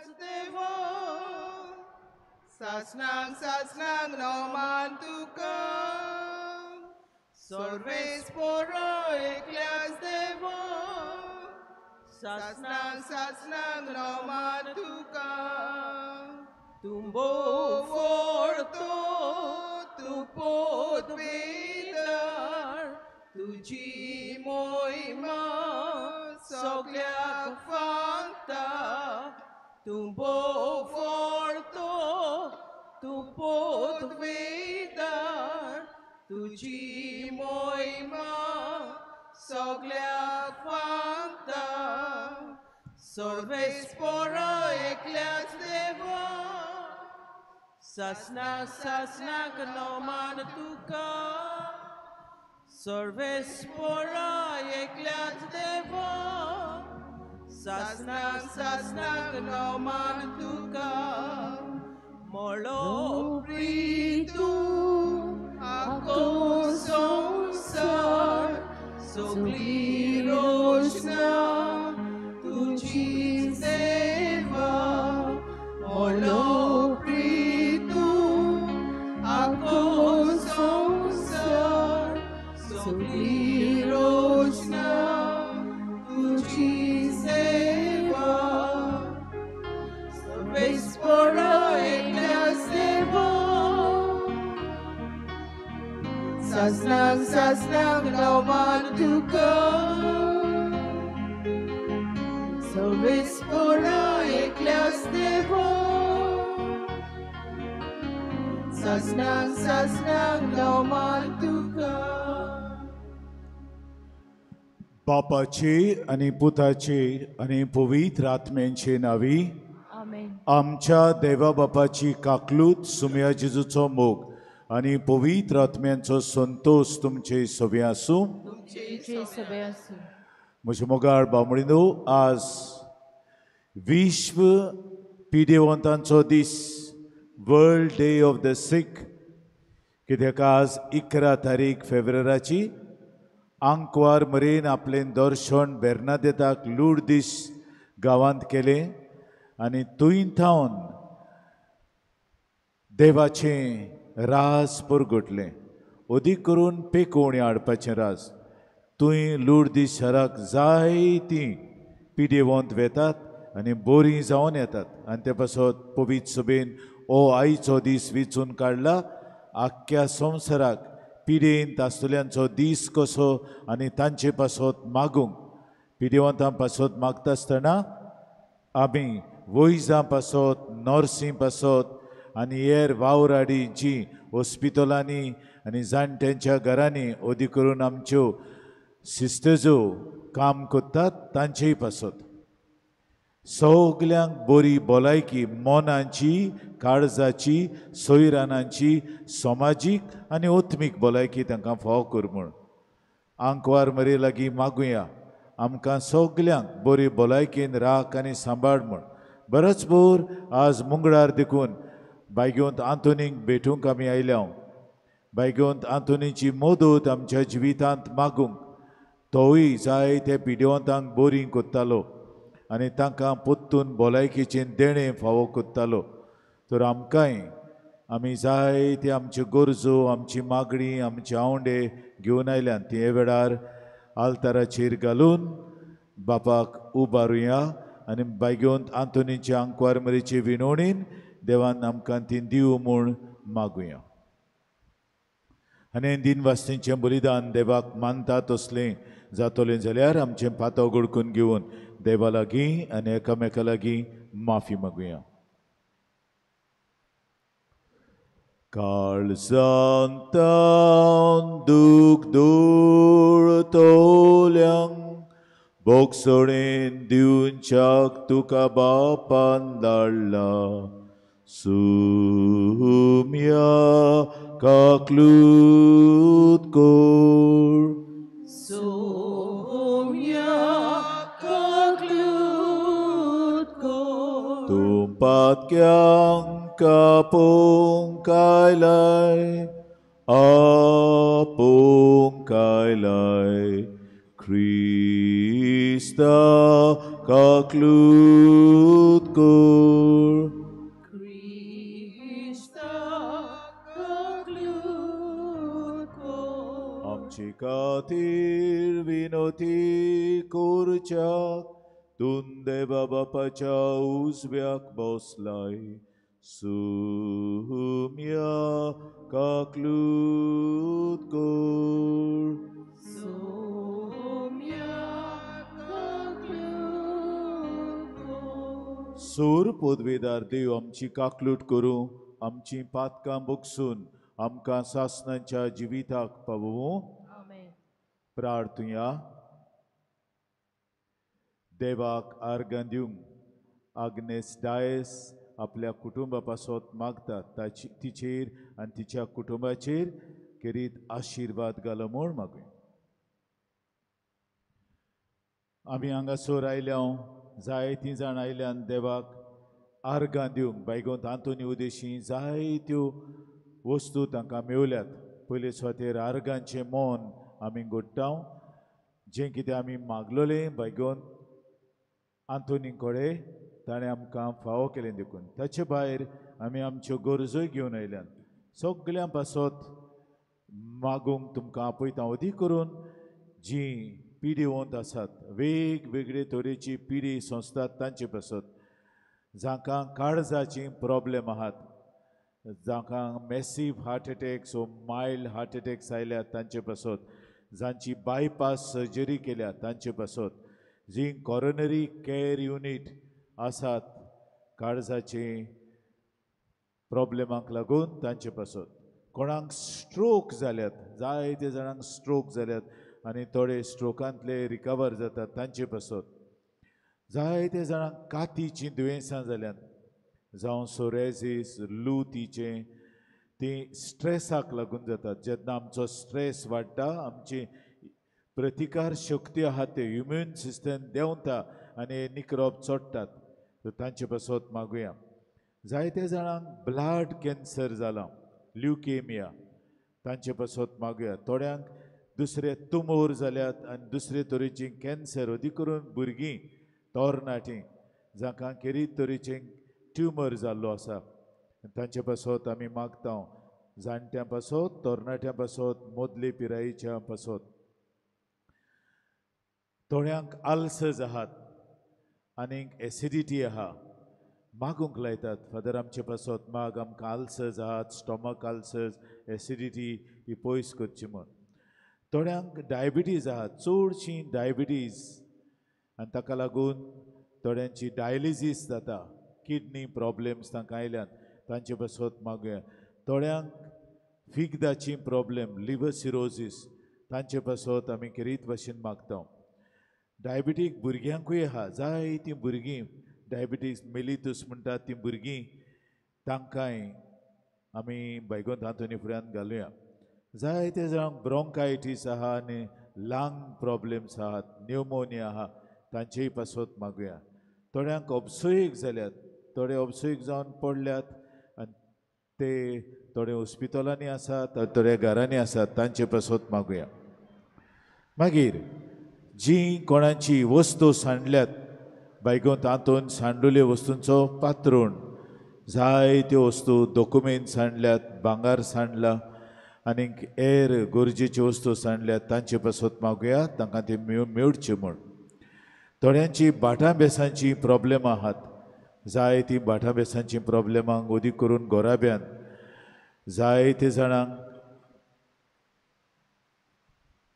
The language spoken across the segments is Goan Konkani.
एकल्याच देवा सासनाक सासनाक नोमान तुका सर्वेस्पोरा एकल्याच देवा सासनाक सासनाक नोमान तुका तूं भोव तूं पोदवेदार तुजी मोहिमा सगळ्याक फांगता तूं भोव तूं पोदवेदार तुजी मोहिमा सगळ्याक फांगता सर्वेस्पोरा एकल्याच देवा सासनाक सासनाक नोमान तुका सर्वेस्पोरा एकल्याच देवा सासनाक सासनाक नोमान तुका मोळो प्रीतू आखो संवसार सगळी रोशना तुजी सेवा मोळो प्रीतू आखो संवसार सगळी रोशना तुजी सेवा सर्वेस्पोरा एकल्याच देवा सासनाक सासनाक नोमान तुका सर्वेस्पोरा एकल्याच देवा सासनाक सासनाक नोमान तुका. बापाचे आनी पुताचे आनी पवित्र आत्म्यांचे नांवी आमेन. आमच्या देवा बापाची काकलूत सुम्या जेजूचो मोग आनी पवित्र आत्म्यांचो संतोश तुमचे सवे आसूं. तुमचे सवे आसूं. म्हज्या मोगाळ बामणिनो, आज विश्व पिडेवंतांचो दीस, world day of the sick. कित्याक आज 11 तारीख फेब्रुवाराची आंकवार मरेन आपलें दर्शन बेर्नादेताक लुर्दीस गांवांत केलें आनी थंय थावन देवाचें राज परगटलें. अदीक करून पेकोवणी हाडपाचें राज. थंय लुर्दीस शाराक जायतीं पिडेवंत वेतात आनी बोरीं जावन येतात आनी ते पासत पवित्र सभेन हो आयचो दीस वेंचून काडला आख्ख्या संवसाराक पिडेंत आसतल्यांचो दीस कसो आनी तांचे पासत मागूंक. पिडेवंतां पासत मागता आसतना आमी वैजां पासत, नर्सीं पासत आनी हेर वावराडी जी हॉस्पिटलांनी आनी जाणट्यांच्या घरांनी अदीक करून आमच्यो सिस्टर्जो काम करतात तांचेय पासत सगल्यांक बरी भलायकी मनाची, काळजाची, सोयरानांची, समाजीक आनी आत्मीक भलायकी तांकां फावो कर म्हूण आंकवार मरे लागीं मागुया. आमकां सगल्यांक बरी भलायकेन राख आनी सांबाळ म्हूण. बरोच भोर आज मंगळार देखून बायगेवंत आंतोनीक भेटूंक आमी आयल्या. बायगेवंत आंतोनीची मदत आमच्या जिवितांत मागूंक. तोवूय जायते पिडेवंतांक बोरीं कोत्तालो आनी तांकां परतून भलायकेचें देणें फावो कोत्तालो. तर आमकांय आमी जायते आमच्यो गरजो, आमची मागणी, आमचे आवंडे घेवन आयल्यात ती हे वेळार आल्ताराचेर घालून बापाक उबारुया आनी बायगेवंत आंतोनीचे आंकवार मरेचे विनवणीन देवान आमकां ती दिवं म्हूण मागुया. आनी दिनवास्तींचें बलिदान देवाक मानता तसलें जातलें जाल्यार आमचें पातो घडकून घेवन देवा लागीं आनी एकामेका लागीं माफी मागुया. काळजांत दूख दुळतोल्यांक बोगसणेन दिवच्याक तुका बापान धाडला. सुम्या काकलूत कोर, सुम्या काकलूत कोर, तूं पातक्यांक कापूंक आयलाय, आपूंक आयलाय, क्रिस्ता काकलूत कोर. देवा बापाच्या उजव्याक बसलाय. सुम्या काकलूत कर. सुम्या काकलूत कर. सूर पदवेदार देव आमची काकलूट करूं, आमची पातकां बगसून आमकां सासणाच्या जिविताक पावोवं. प्रार्थुया. देवाक आर्गां दिवंक आग्नेस डायस आपल्या कुटुंबा पासत मागता. ताची तिचेर आनी तिच्या कुटुंबाचेर केरीत आशिर्वाद घालो म्हूण मागूया. आमी हांगासर आयल्या, जायतीं जाण आयल्यान देवाक आर्गां दिवंक. बायगोंत आंतोनी उदेशी जायत्यो वस्तू तांकां मेवल्यात. पयले सुवातेर आर्गांचें मन आमी घडटा, जें कितें आमी मागलोलें बायगोंत आंतोनी कडेन ताणें आमकां फावो केलें देखून. ताचे भायर आमी आमच्यो गरजोय घेवन आयल्यात. सगळ्यां पासत मागूंक तुमकां आपयता, अदीक करून जी पिडेवंत आसात, वेगवेगळे तरेची पिढी संस्था तांचे पासत, जांकां काळजाची प्रॉब्लेम आहात, जांकां मॅसीव हार्ट एटॅक्स वो मायल्ड हार्ट एटॅक्स आयल्यात तांचे पासत, जांची बायपास सर्जरी केल्या तांचे पासत, जी कॉरोनरी केअर युनीट आसात काळजाचे प्रॉब्लेमाक लागून तांचे पासत, कोणाक स्ट्रोक जाल्यात, जायते जाणांक स्ट्रोक जाल्यात आनी थोडे स्ट्रोकांतले रिकवर जातात तांचे पासत, जायते जाणांक कातीचीं दुयेंसां जाल्यात, जावं सोरेसीस, लुतीचें, तीं स्ट्रेसाक लागून जातात. जेन्ना आमचो स्ट्रेस वाडटा, आमची प्रतिकार शक्ती आहा ते इम्यून सिस्टम देंवता आनी निकरोप चडटात. तांचे पासत मागुया. जायते जाणांक ब्लड कॅन्सर जालां, ल्युकेमिया, तांचे पासत मागुया. थोड्यांक दुसरे तुमोर जाल्यात आनी दुसरे तरेची कॅन्सर, अदीक करून भुरगीं तरणाटीं जांकां केरीत तरेचें ट्युमर जाल्लो आसा तांचे पासत आमी मागता. जाणट्यां पासत, तरणाट्यां पासत, मदले पिरायेच्या पासत. थोड्यांक आल्सर्स आहात आनीक एसिडिटी आहा, मागूंक लायतात, फादर आमचे पासत माग, आमकां आल्सर्स आहात, स्टॉमक आल्सर्स, एसिडिटी ही पयस करची म्हूण. थोड्यांक डायबिटीज आहा, चडशी डायबिटीज आनी ताका लागून थोड्यांची डायलिसीस जाता, किडनी प्रॉब्लेम्स तांकां आयल्यात तांचे पासत मागुया. थोड्यांक फिगदाची प्रॉब्लेम, लिवर सिरोजीस, तांचे पासत आमी केरीत भाशेन मागता. डायबिटीक भुरग्यांकूय आहा, जायतीं भुरगीं डायबिटीज मेलितूस म्हणटात तीं भुरगीं, तांकांय आमी बायगोंत आंतोनी फुड्यान घालुया. जायते जाणांक ब्रोंकायटीस आहा आनी लंग प्रॉब्लेम्स आहात, न्युमोनिया आहा, तांचेय पासत मागुया. थोड्यांक ऑब्सोईक जाल्यात, थोडे ऑब्सोईक जावन पडल्यात आनी ते थोडे हॉस्पिटलांनी आसात, थोड्या घरांनी आसात, तांचे पासत मागुया. मागीर जी कोणाची वस्तू सांडल्यात, बायगोंत आंतोन सांडुल्यो वस्तूंचो पात्रूण, जायत्यो वस्तू, दोकुमेंत सांडल्यात, भांगर सांडलां आनीक हेर गरजेच्यो वस्तू सांडल्यात तांचे पासत मागुया, तांकां ते मेळच्यो म्हूण. थोड्यांची भाटां बेसांची प्रॉब्लेमां आहात, जायतीं भाटां बेसांची प्रॉब्लेमांक अदीक करून गोराब्यान जायते जाणांक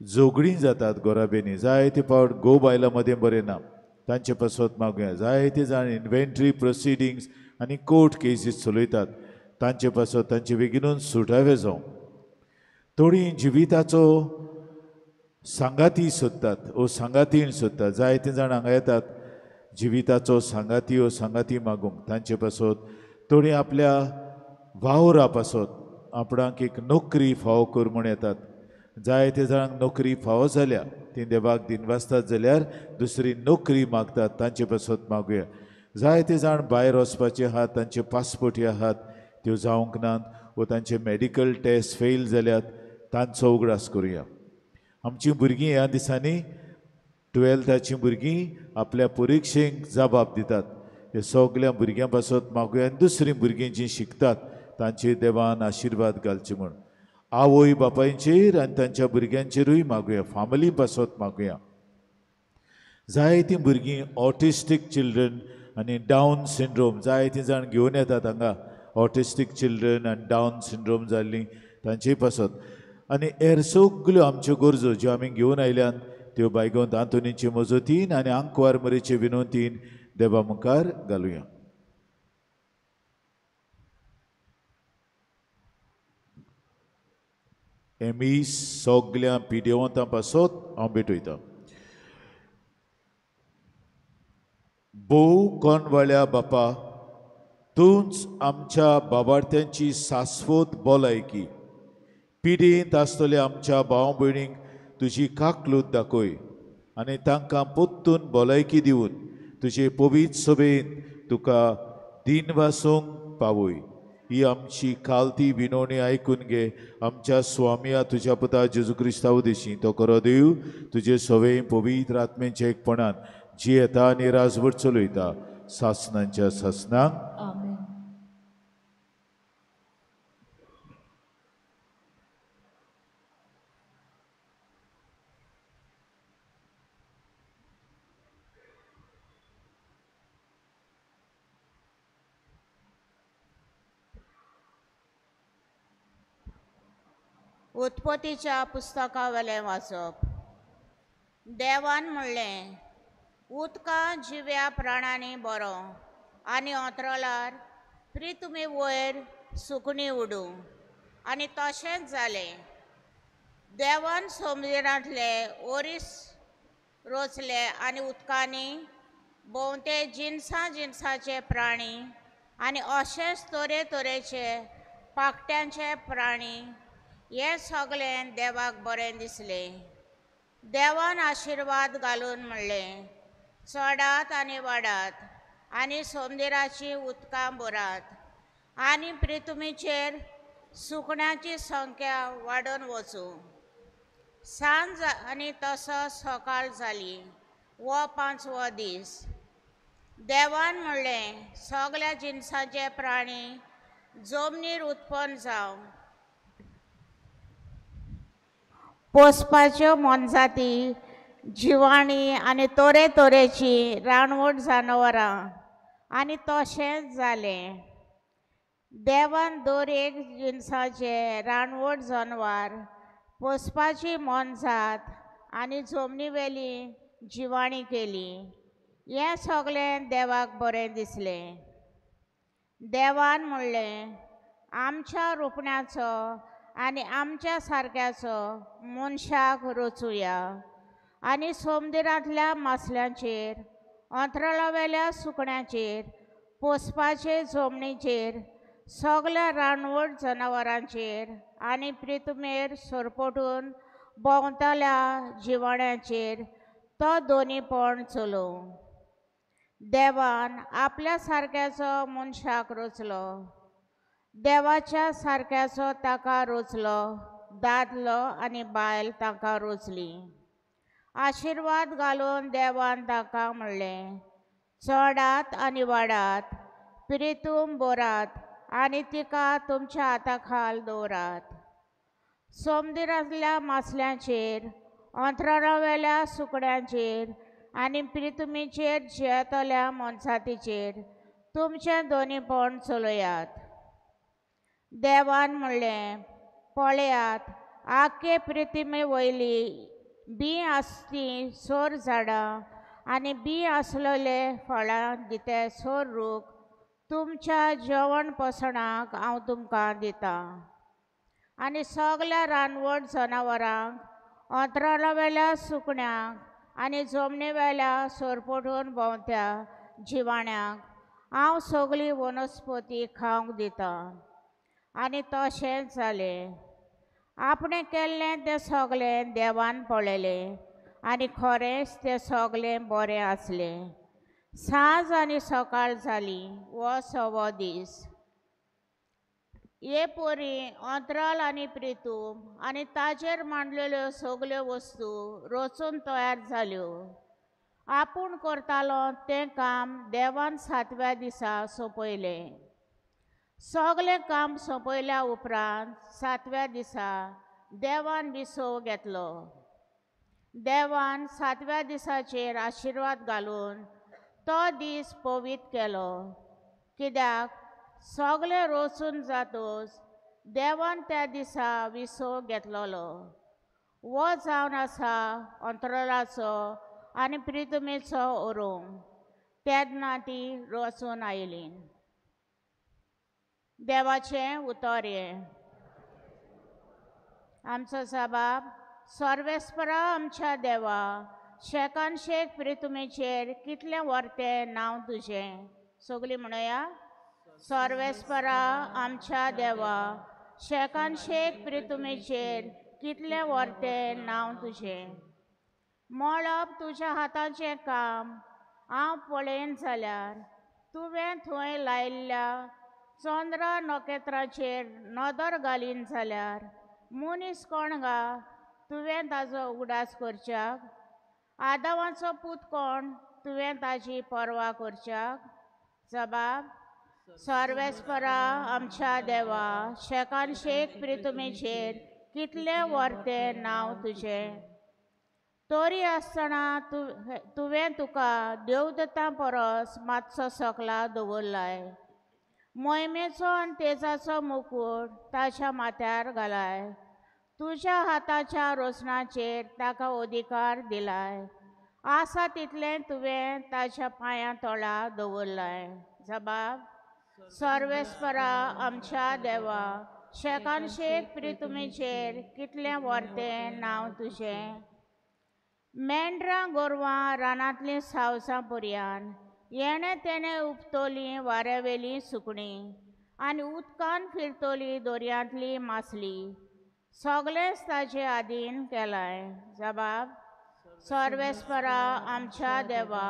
झगडीं जातात गोराबेनी, जायते फावट घोव बायलां मदें बरें ना, तांचे पासत मागुया. जायते जाण इन्व्हेंटरी प्रोसिडींग्स आनी कोर्ट केसीस चलयतात, तांचे पासत तांचे बेगीनूच सुटावे जावं. थोडीं जिविताचो सांगाती सोदतात ओ सांगातीण सोदतात, जायते जाण हांगा येतात जिविताचो सांगाती ओ सांगाती मागूंक, तांचे पासत. थोडीं आपल्या वावरा पासत आपणाक एक नोकरी फावो कर म्हूण येतात, जायते जाणांक नोकरी फावो जाल्या, ती देवाक दिनवासतात जाल्यार दुसरी नोकरी मागतात, तांचे पासत मागुया. जायते जाण भायर वचपाचे आहात, तांचे पासपोर्टी आहात त्यो जावंक नात वो तांचे मेडिकल टेस्ट फेल जाल्यात, तांचो उगडास करुया. आमचीं भुरगीं ह्या दिसांनी टुवेल्थाचीं भुरगीं आपल्या परिक्षेक जबाब दितात, हे सगल्या भुरग्यां पासत मागुया आनी दुसरीं भुरगीं जीं शिकतात तांचेर देवान आशिर्वाद घालचे म्हूण. आवय बापायचेर आनी तांच्या भुरग्यांचेरूय मागुया, फामिली पासत मागुया. जायतीं भुरगीं ऑटिस्टीक चिल्ड्रन आनी डावन सिंड्रोम जायतीं जाण घेवन येतात हांगा, ऑटिस्टीक चिल्ड्रन आनी डावन सिंड्रोम जाल्लीं तांचे पासत. आनी हेर सगल्यो आमच्यो गरजो ज्यो आमी घेवन आयल्यात त्यो बायगोंत आंतोनीचे मजतीन आनी आंकवार मरेचे विनवतीन देवा मुखार घालुया. एमी सगल्या पिडेवंतां पासत हांव भेटयतां. भोव कोणवाळ्या बापा, तूंच आमच्या बाबार्थ्यांची शाश्वत भलायकी पिडेंत आसतल्या आमच्या भाव भयणींक तुजी काकलूत दाखय आनी तांकां परतून भलायकी दिवन तुजे पवित्र सभेंत तुका दिनवासूंक पावय. ही आमची खालती विनवणी आयकून घे आमच्या स्वामया तुज्या पुता जेजू क्रिस्ता उदेशी. तो खरो देव तुजे सवय पवित्र आत्म्याच्या एकपणान जियेता आनी राजवट चलयता सासनांच्या सासनांक. आमेन. उत्पत्तीच्या पुस्तकावेलें वाचप. देवान म्हणलें, उदकां जिव्या प्राण्यांनी बरो आनी अंतराळार प्रितुमी वयर सुकणीं उडूं. आनी तशेंच जालें. देवान समुद्रांतले ओरीस रोचले आनी उदकांनी भोंवते जिनसां जिनसाचे प्राणी आनी अशेंच तरेतरेचे पाकट्यांचे प्राणी हें सगळें देवाक बरें दिसलें. देवान आशिर्वाद घालून म्हणलें, चडात आनी वाडात आनी समुद्राचीं उदकां भरात आनी पृथ्वीचेर सुकण्यांची संख्या वाडून वचूं. सांज आनी तसो सकाळ जाली. हो पांचवो दीस. देवान म्हणलें, सगळ्या जिनसाचे प्राणी जमनीर उत्पन्न जावं, पोसपाच्यो मोनजाती, जिवाणी आनी तरेतरेची रानवट जनावरां. आनी तशेंच जालें. देवान दर एक जिनसाचे रानवट जनावर, पोसपाची मोनजात आनी जमनीवेली जिवाणी केली. हें सगळें देवाक बरें दिसलें. देवान म्हणलें, आमच्या रुपण्याचो आनी आमच्या सारक्याचो मनशाक रचुया आनी समुद्रांतल्या मासल्यांचेर, अंतराळावेल्या सुकण्यांचेर, पोसपाचे जमनीचेर, सगळ्या रानवट जनावरांचेर आनी पृथ्वीर सरपटून भोंवतल्या जिवाण्यांचेर तो दोनीपण चलोवं. देवान आपल्या सारक्याचो मनशाक रचलो. देवाच्या सारक्याचो ताका रचलो. दादलो आनी बायल ताका रचली. आशिर्वाद घालून देवान ताका म्हणलें, चडात आनी वाडात, प्रितूम भरात आनी तिका तुमच्या हाता खाल दवरात. समुद्रांतल्या मासल्यांचेर, अंतराळावेल्या सुकण्यांचेर आनी पृथ्वीचेर जियेतल्या मोनजातीचेर तुमचें दोनीपण चलयात. देवान म्हणलें, पळयात, आख्खे पृथ्वी वयली बी आसती सोर झाडां आनी बी आसलेले फळां दिते सोर रूख तुमच्या जेवण पोसणाक हांव तुमकां दितां. आनी सगल्या रानवट जनावरांक, अंतराळावेल्या सुकण्यांक आनी जमनीवेल्या सरपटून भोंवत्या जिवाण्यांक हांव सगळी वनस्पती खावंक दितां. आनी तशेंच जालें. आपणें केल्लें तें सगळें देवान पळयलें आनी खरेंच तें सगळें बरें आसलें. सांज आनी सकाळ जाली. हो सवो दीस. हे परी अंतराळ आनी प्रितूम आनी ताजेर मांडलेल्यो सगल्यो वस्तू रचून तयार जाल्यो. आपूण करतालो तें काम देवान सातव्या दिसा सोंपयलें. सगळें काम सोंपयल्या उपरांत सातव्या दिसा देवान विसव घेतलो. देवान सातव्या दिसाचेर आशिर्वाद घालून तो दीस पवित्र केलो, कित्याक सगळें रोसून जातोच देवान त्या दिसा विसव घेतलोलो। वो जावन आसा अंतराळाचो आनी प्रितुमेचो ओरोंग। तेन्ना ती रोसून आयली। देवाचें उतर हें। आमचो साबाब सर्वेस्परा आमच्या देवा, शेकान शेक प्रितुमेचेर कितलें वर्तें नांव तुजें। सगळीं म्हणया, सर्वेस्परा आमच्या देवा, शेकान शेक प्रितुमेचेर कितलें वर्तें नांव तुजें। मळब तुज्या हाताचें काम हांव पळयन जाल्यार तुवें थंय लायिल्ल्या चंद्रा नखेत्राचेर नदर घालीन जाल्यार मनीस कोण गा तुवें ताजो उगडास करच्याक, आदावाचो पूत कोण तुवें ताजी पर्वा करच्याक। जबाब, सर्वेस्परा आमच्या देवा, शेकान शेक प्रितुमेचेर कितलें वर्तें नांव तुजें। तरी आसतना तुवें तुका देवदत्तां परस मातसो सकला दवरलाय, मोहिमेचो आनी तेजाचो मुकूट ताच्या माथ्यार घालाय, तुज्या हाताच्या रोसणाचेर ताका अधिकार दिलाय, आसा तितलें तुवें ताच्या पांयां तोळा दवरलाय। जबाब, सर्वेस्परा आमच्या देवा, शेकान शेक प्रितुमेचेर कितलें वर्तें नांव तुजें। मेंढरां गोरवां रानांतलीं सावसां पर्यान येणें तेणें उपतोलीं वाऱ्यावेलीं सुकणीं आनी उदकान फिरतोली दर्यांतली मासली, सगळेंच ताजे आदीन केलाय। जबाब, सर्वेस्परा आमच्या देवा,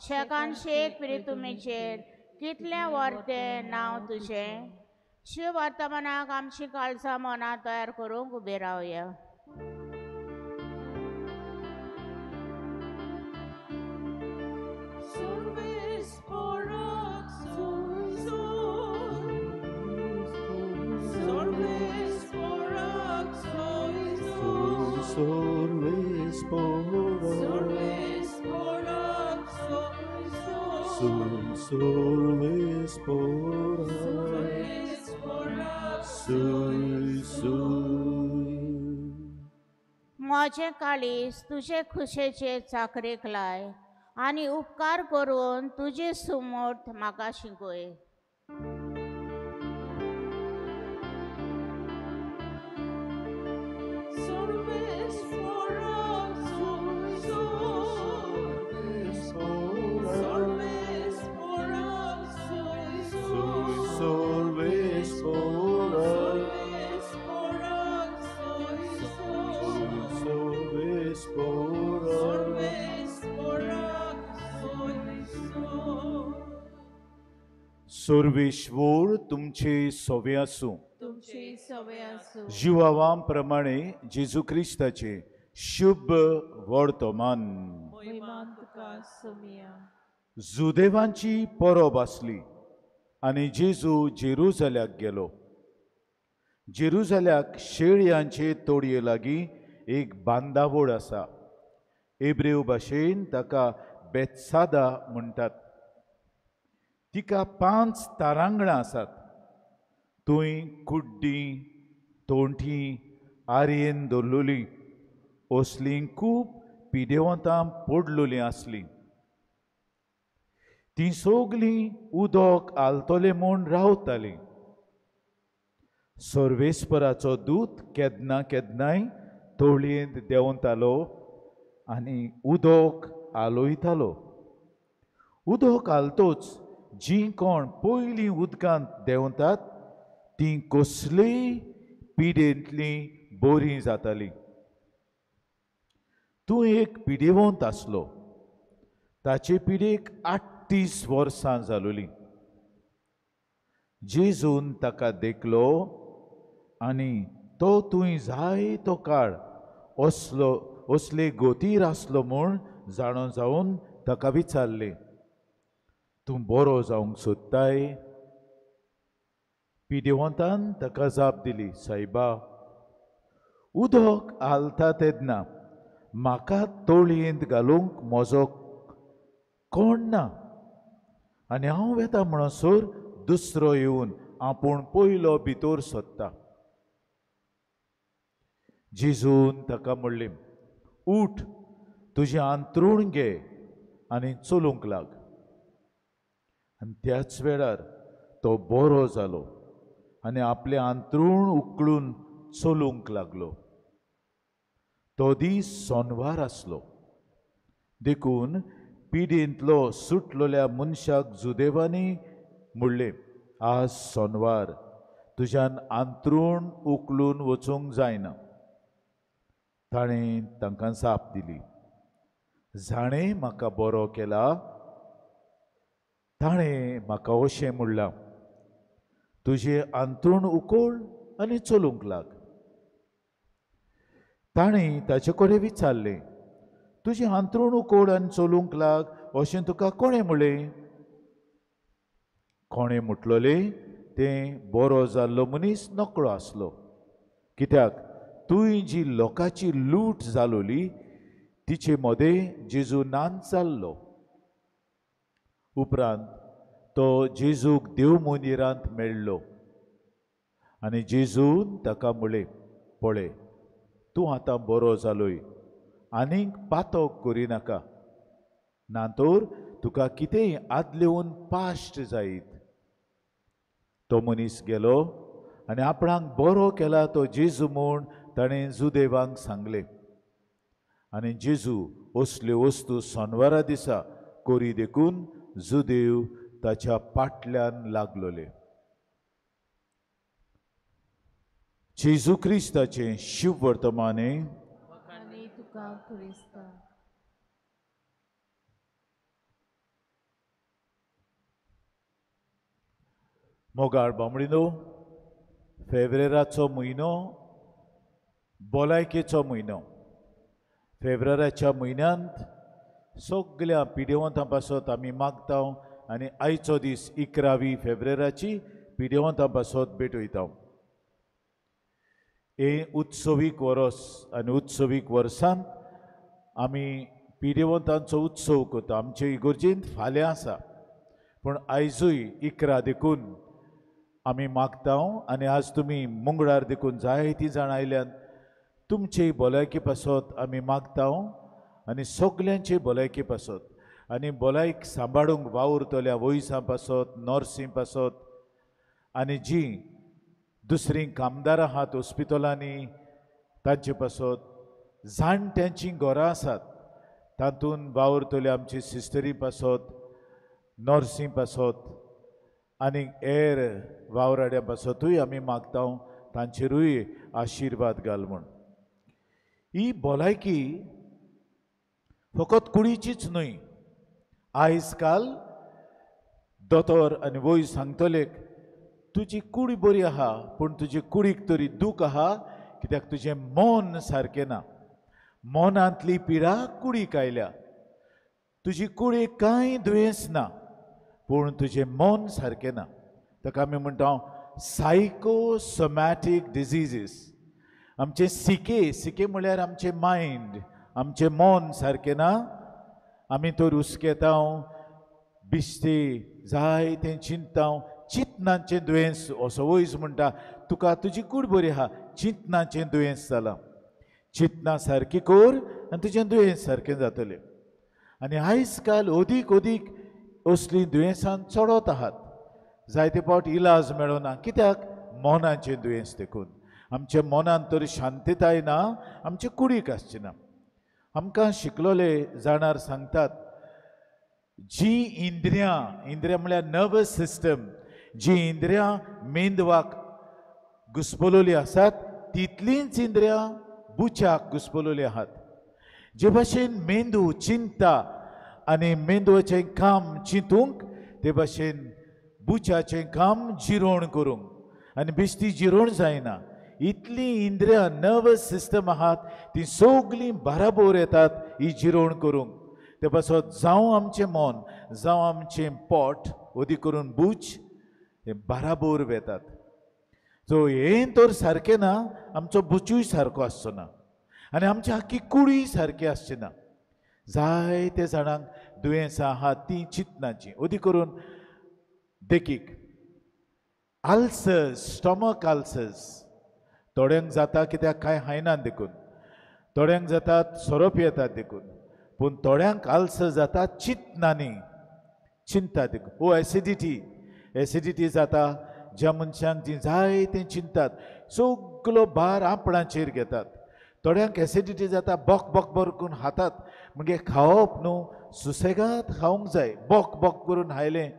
शेकान शेक प्रितुमेचेर कितलें वर्तें नांव तुजें। शिव वर्तमानाक आमची काळजां मनां तयार करूंक उबें रावया। म्हजें काळीज तुजे खुशेचे चाकरेक लाय आनी उपकार करून तुजी सुमूर्त म्हाका शिकय। सर्वेश्वर तुमचे सवे आसूं। तुमचे सवे आसूं। जिवावां प्रमाणे जेजू क्रिस्ताचे शुभ वर्तमान। जुदेवांची परब आसली आनी जेजू जेरुजाल्याक गेलो। जेरुजाल्याक शेळयांचे तोडये लागीं एक बांदावळ आसा, एब्रेव भाशेन ताका बेत्सादा म्हणटात। तिका 5 तारांगणां आसात। थंय कुड्डीं, तोंठी, आरयेन दवरलेलीं असलीं खूब पिडेवंतां पडलेलीं आसलीं। तीं सगलीं उदक आलतलें म्हूण रावतालीं। सर्वेस्पराचो दूत केन्ना केन्नाय तोळयेंत देंवतालो आनी उदक आलोयतालो। उदक आलतोच जीं कोण पयलीं उदकांत देंवतात तीं कसलेय पिडेंतलीं बरीं जातालीं। तूं एक पिडेवंत आसलो, ताचे पिडेक 38 वर्सां जालोलीं। जेजून ताका देखलो आनी तो तुंय जायतो काळ असलो असले गोतीर आसलो म्हूण जाणो जावन ताका विचारलें, तूं बरो जावंक सोदताय? पिडेवंतान ताका जाप दिली, सायबा, उदक आलता तेन्ना म्हाका तोळयेंत घालूंक म्हजो कोण ना आनी हांव वेता म्हणसर दुसरो येवन आपूण पयलो भितर सोदता. जेजून ताका म्हणलें, उठ, तुजें आंतरूण घे आनी चलूंक लाग. आनी त्याच वेळार तो बरो जालो आनी आपलें आंतरूण उकळून चलूंक लागलो. तो दीस सोनवार आसलो, देखून पिडेंतलो सुटलेल्या मनशाक जुदेवांनी म्हणलें, आज सोनवार, तुज्यान आंतरूण उकलून वचूंक जायना. ताणें तांकां जाप दिली, जाणें म्हाका बरो केला ताणें म्हाका अशें म्हणलां, तुजें आंतरूण उकोळ आनी चलूंक लाग. ताणें ताचे कडेन विचारलें, तुजें आंतरूण उकोळ आनी चलूंक लाग अशें तुका कोणें म्हणलें? कोणें म्हटलोलें तें बरो जाल्लो मनीस नकळो आसलो, कित्याक तुवें जी लोकांची लूट जालोली तिचे मदें जेजू नान जाल्लो. उपरांत तो जेजूक देव मंदिरांत मेळ्ळो आनी जेजून ताका म्हणलें, पळय, तूं आतां बरो जालोय, आनीक पातक करिनाका, ना तर तुका कितेंय आदलेवन पाश्ट जायत. तो मनीस गेलो आनी आपणाक बरो केला तो जेजू म्हूण ताणें जुदेवांक सांगलें. आनी जेजू असल्यो वस्तू सोनवारा दिसा करी देखून जुदेव ताच्या पाटल्यान लागलोले. जेजू क्रिस्ताचें शुभवर्तमाने. मोगाळ बामणिनो, फेब्रेराचो म्हयनो भलायकेचो म्हयनो. फेब्रेराच्या म्हयन्यांत सगल्या पिडेवंतां पासत आमी मागता आनी आयचो दीस 11 फेब्रेराची पिडेवंतां पासत भेटयता. हें उत्सवीक वरस आनी उत्सवीक वर्सांत आमी पिडेवंतांचो उत्सव करता. आमचे इगर्जेंत फाल्यां आसा, पूण आयजूय 11 देखून आमी मागता. आनी आज तुमी मंगळार देखून जायतीं जाणां आयल्यान, तुमचे भलायके पासत आमी मागता आनी सगल्यांचे भलायके पासत आनी भलायक सांबाळूंक वावुरतल्या वयसां पासत, नर्सीं पासत आनी जीं दुसरीं कामदारां आहात हॉस्पिटलांनी तांचे पासत, जाणट्यांचीं घरां आसात तातूंत वावुरतल्या आमची सिस्टरी पासत, नर्सीं पासत आनी हेर वावराड्यां पासतूय आमी मागता, तांचेरूय आशिर्वाद घाल म्हूण. ही भलायकी फकत कुडीचीच न्हय. आयज काल दोतोर आनी वय सांगतले, तुजी कूड बरी आहा पूण तुजे कुडीक तरी दूख आहा, कित्याक तुजें मन सारकें ना, मनांतली पिडा कुडीक आयल्या. तुजी कुडीक कांय दुयेंस ना पूण तुजें मन सारकें ना. ताका आमी म्हणटा सायकोसोमॅटीक डिजीजीस. आमचें सिके, सिके म्हळ्यार आमचें मायंड, आमचें मन सारकें ना. आमी तर हुस्केता, बिश्टी जायतें चिंतता, चिंतनाचें दुयेंस. असो वयस म्हणटा तुका तुजी कूड बरी आहा, चिंतनाचें दुयेंस जालां, चिंतना सारकी कर आनी तुजें दुयेंस सारकें जातलें. आनी आयज काल अदीक अदीक असलीं दुयेंसां चडत आहात. जायते फावट इलाज मेळना, कित्याक मनाचें दुयेंस. देखून आमच्या मनांत तर शांतताय ना, आमचे कुडीक आसची ना. आमकां शिकलोले जाणार सांगतात, जी इंद्रियां, इंद्रियां म्हळ्यार नर्वस सिस्टम, जी इंद्रियां मेंदवाक घुस्पलोली आसात तितलींच इंद्रियां बुच्याक घुस्पलोली आहात. जे भाशेन मेंदू चिंता आनी मेंदवाचें काम चिंतूंक, ते भाशेन बुच्याचें काम जिरोण करूंक, आनी बेश्टी जिरोण जायना. इतलीं इंद्रियां नर्वस सिस्टम आहात ती सगलीं बाराबोर येतात ही जिरोण करूंक. ते पासत जावं आमचें मन, जावं आमचें पोट, अदीक करून बूच, हे बाराबोर वेतात. सो हें तर सारकें ना, आमचो बुचूय सारको आसचो ना. आनी आमची आख्खी कुडी सारकी आसची ना. जायते जाणांक दुयेंसां आहा तीं चिंतनाची, अदी करून देखीक आल्सर्स, स्टॉमक आल्सर्स थोड्यांक जाता कित्याक कांय खायनात देखून, थोड्यांक जातात सोरो पियेतात देखून, पूण थोड्यांक आल्सर जाता चिंतनांनी, चिंता देखून. ओ एसिडिटी, एसिडिटी जाता ज्या मनशांक जी जायतें चिंतात, सगलो भार आपणाचेर घेतात. थोड्यांक एसिडिटी जाता बॉक बॉक बॉक करून खातात, म्हणजे खावप न्हू सुसेगाद खावंक जाय, बॉक बॉक करून खायलें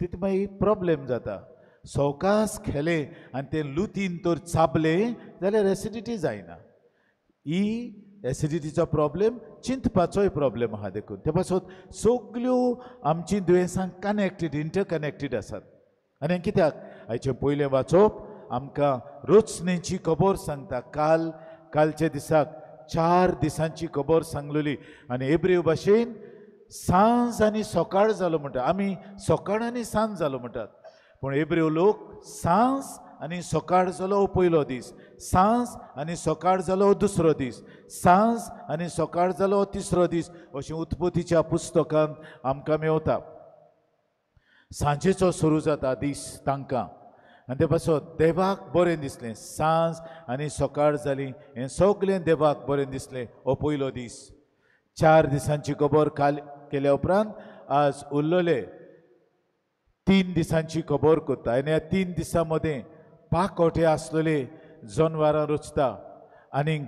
तितून मागीर प्रोब्लेम जाता. सवकास खेलें आनी तें लुतीन तर चाबलें जाल्यार एसिडिटी जायना. ही एसिडिटीचो प्रॉब्लेम चिंतपाचोय प्रॉब्लेम आहा देखून ते पासत सगल्यो आमची दुयेंसां कनेक्टेड, इंटरकनेक्टेड आसात. आनी कित्याक आयचें पयलें वाचप आमकां रचनेची खबर सांगता. काल कालच्या दिसाक 4 दिसांची खबर सांगलेली आनी एब्रेव भाशेन सांज आनी सकाळ जालो म्हणटा. आमी सकाळ आनी सांज जालो म्हणटात, पूण एब्रेव लोक सांज आनी सकाळ जालो पयलो दीस, सांज आनी सकाळ जालो दुसरो दीस, सांज आनी सकाळ जालो तिसरो दीस, अशें उत्पत्तीच्या पुस्तकांत आमकां मेवता. सांजेचो सुरू जाता दीस तांकां आनी ते पासत देवाक बरें दिसलें. सांज आनी सकाळ जाली हें सगळें देवाक बरें दिसलें, हो पयलो दीस. 4 दिसांची खबर काल केल्या उपरांत आज उरलेले 3 दिसांची खबर करता. आनी ह्या 3 दिसां मदें पाकोटे आसलेले जनवरां रचता आनी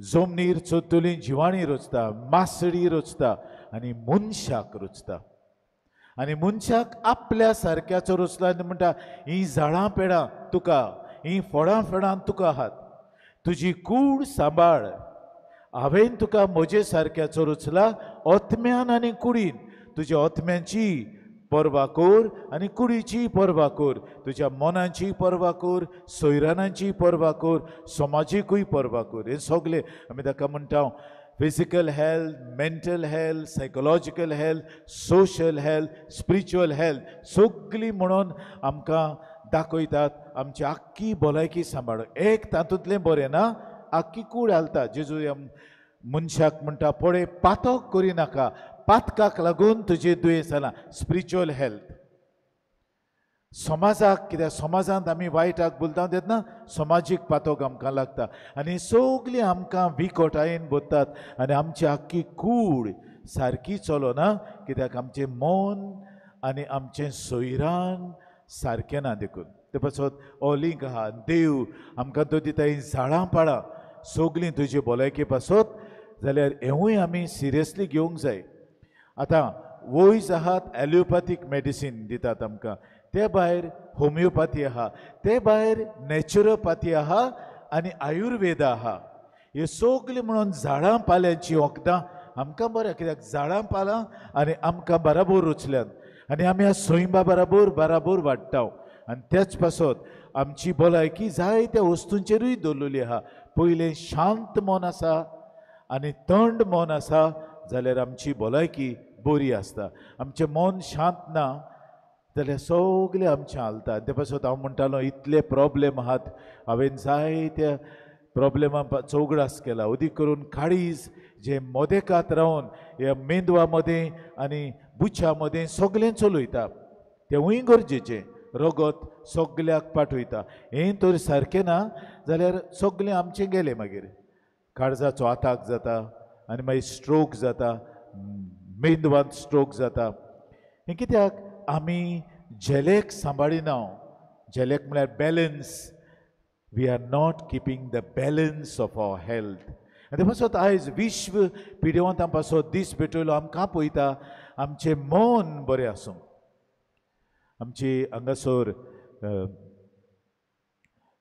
जमनीर चोत्तली जिवाणी रचता, मासडी रचता आनी मनशाक रचता. आनी मनशाक आपल्या सारक्याचो रचला आनी म्हणटा हीं झाडां पेडां तुका, हीं फळां फेडां तुका आहात, तुजी कूड सांबाळ, हांवें तुका म्हजे सारक्याचो रचला ओतम्यान आनी कुडीन, तुज्या ओतम्यांची पर्वा कर आनी कुडीची पर्वा कर, तुज्या मनाची पर्वा कर, सोयरानांची पर्वा कर, समाजीकूय पर्वा कर. हें सगळें आमी ताका म्हणटा physical health, mental health, psychological health, social health, spiritual health, सगळीं म्हणून आमकां दाखयतात आमची आख्खी भलायकी सांबाळ. एक तातूंतलें बरें ना, आख्खी कूड हालता. जेजू ह्या मनशाक म्हणटा पळय पातक करिनाका, पातकाक लागून तुजें दुयेंस जालां. स्पिरिच्युअल हेल्थ समाजाक, कित्याक समाजांत आमी वायटाक बोलता तेन्ना समाजीक पातक आमकां लागता आनी सगळीं आमकां विकोटायेन भरतात आनी आमची आख्खी कूड सारकी चलना, कित्याक आमचें मन आनी आमचें सोयरान सारकें ना देखून. ते पासत हो लिंक आहा. देव आमकां तो दिता हीं झाडां पाळां सगळीं तुजे भलायके पासत, जाल्यार हेंवूय आमी सिरियसली घेवंक जाय. आतां वयज आहात एलोपॅथीक मेडिसीन दितात आमकां, ते भायर होमियोपॅथी आहा, ते भायर नॅचरोपॅथी आहा आनी आयुर्वेदा आहा. हे सगळीं म्हणून झाडां पाल्यांची वखदां आमकां बरें, कित्याक झाडां पालां आनी आमकां बराबर रुचल्यात आनी आमी ह्या सैमा बराबर बराबर वाडटा आनी तेच पासत आमची भलायकी जायत्या वस्तूंचेरूय दवरलेली आहा. पयलें शांत मन आसा आनी थंड मन आसा जाल्यार आमची भलायकी बरी आसता. आमचें मन शांत ना जाल्यार सगळें आमचें हालता. ते पासत हांव म्हणटालो इतले प्रोब्लेम आहात, हांवें जायत्या प्रोब्लेमा चौगडास केला. अदीक करून काळीज जें मदेकात रावन ह्या मेंदवा मदें आनी बुच्या मदें सगळें चलयता, तेंवूय गरजेचें. रगत सगल्याक पाठयता, हें तर सारकें ना जाल्यार सगळें आमचें गेलें. मागीर काळजाचो आताक जाता आनी मागीर स्ट्रोक जाता, मेंदवांत स्ट्रोक जाता. हें कित्याक आमी झेलेक सांबाळिना. झेलेक म्हळ्यार balance. We are not keeping the balance of our health. आनी ते पासत आयज विश्व पिडेवंतां पासत दीस भेटयलो आमकां पळयता आमचें मन बरें आसूं. आमची हांगासर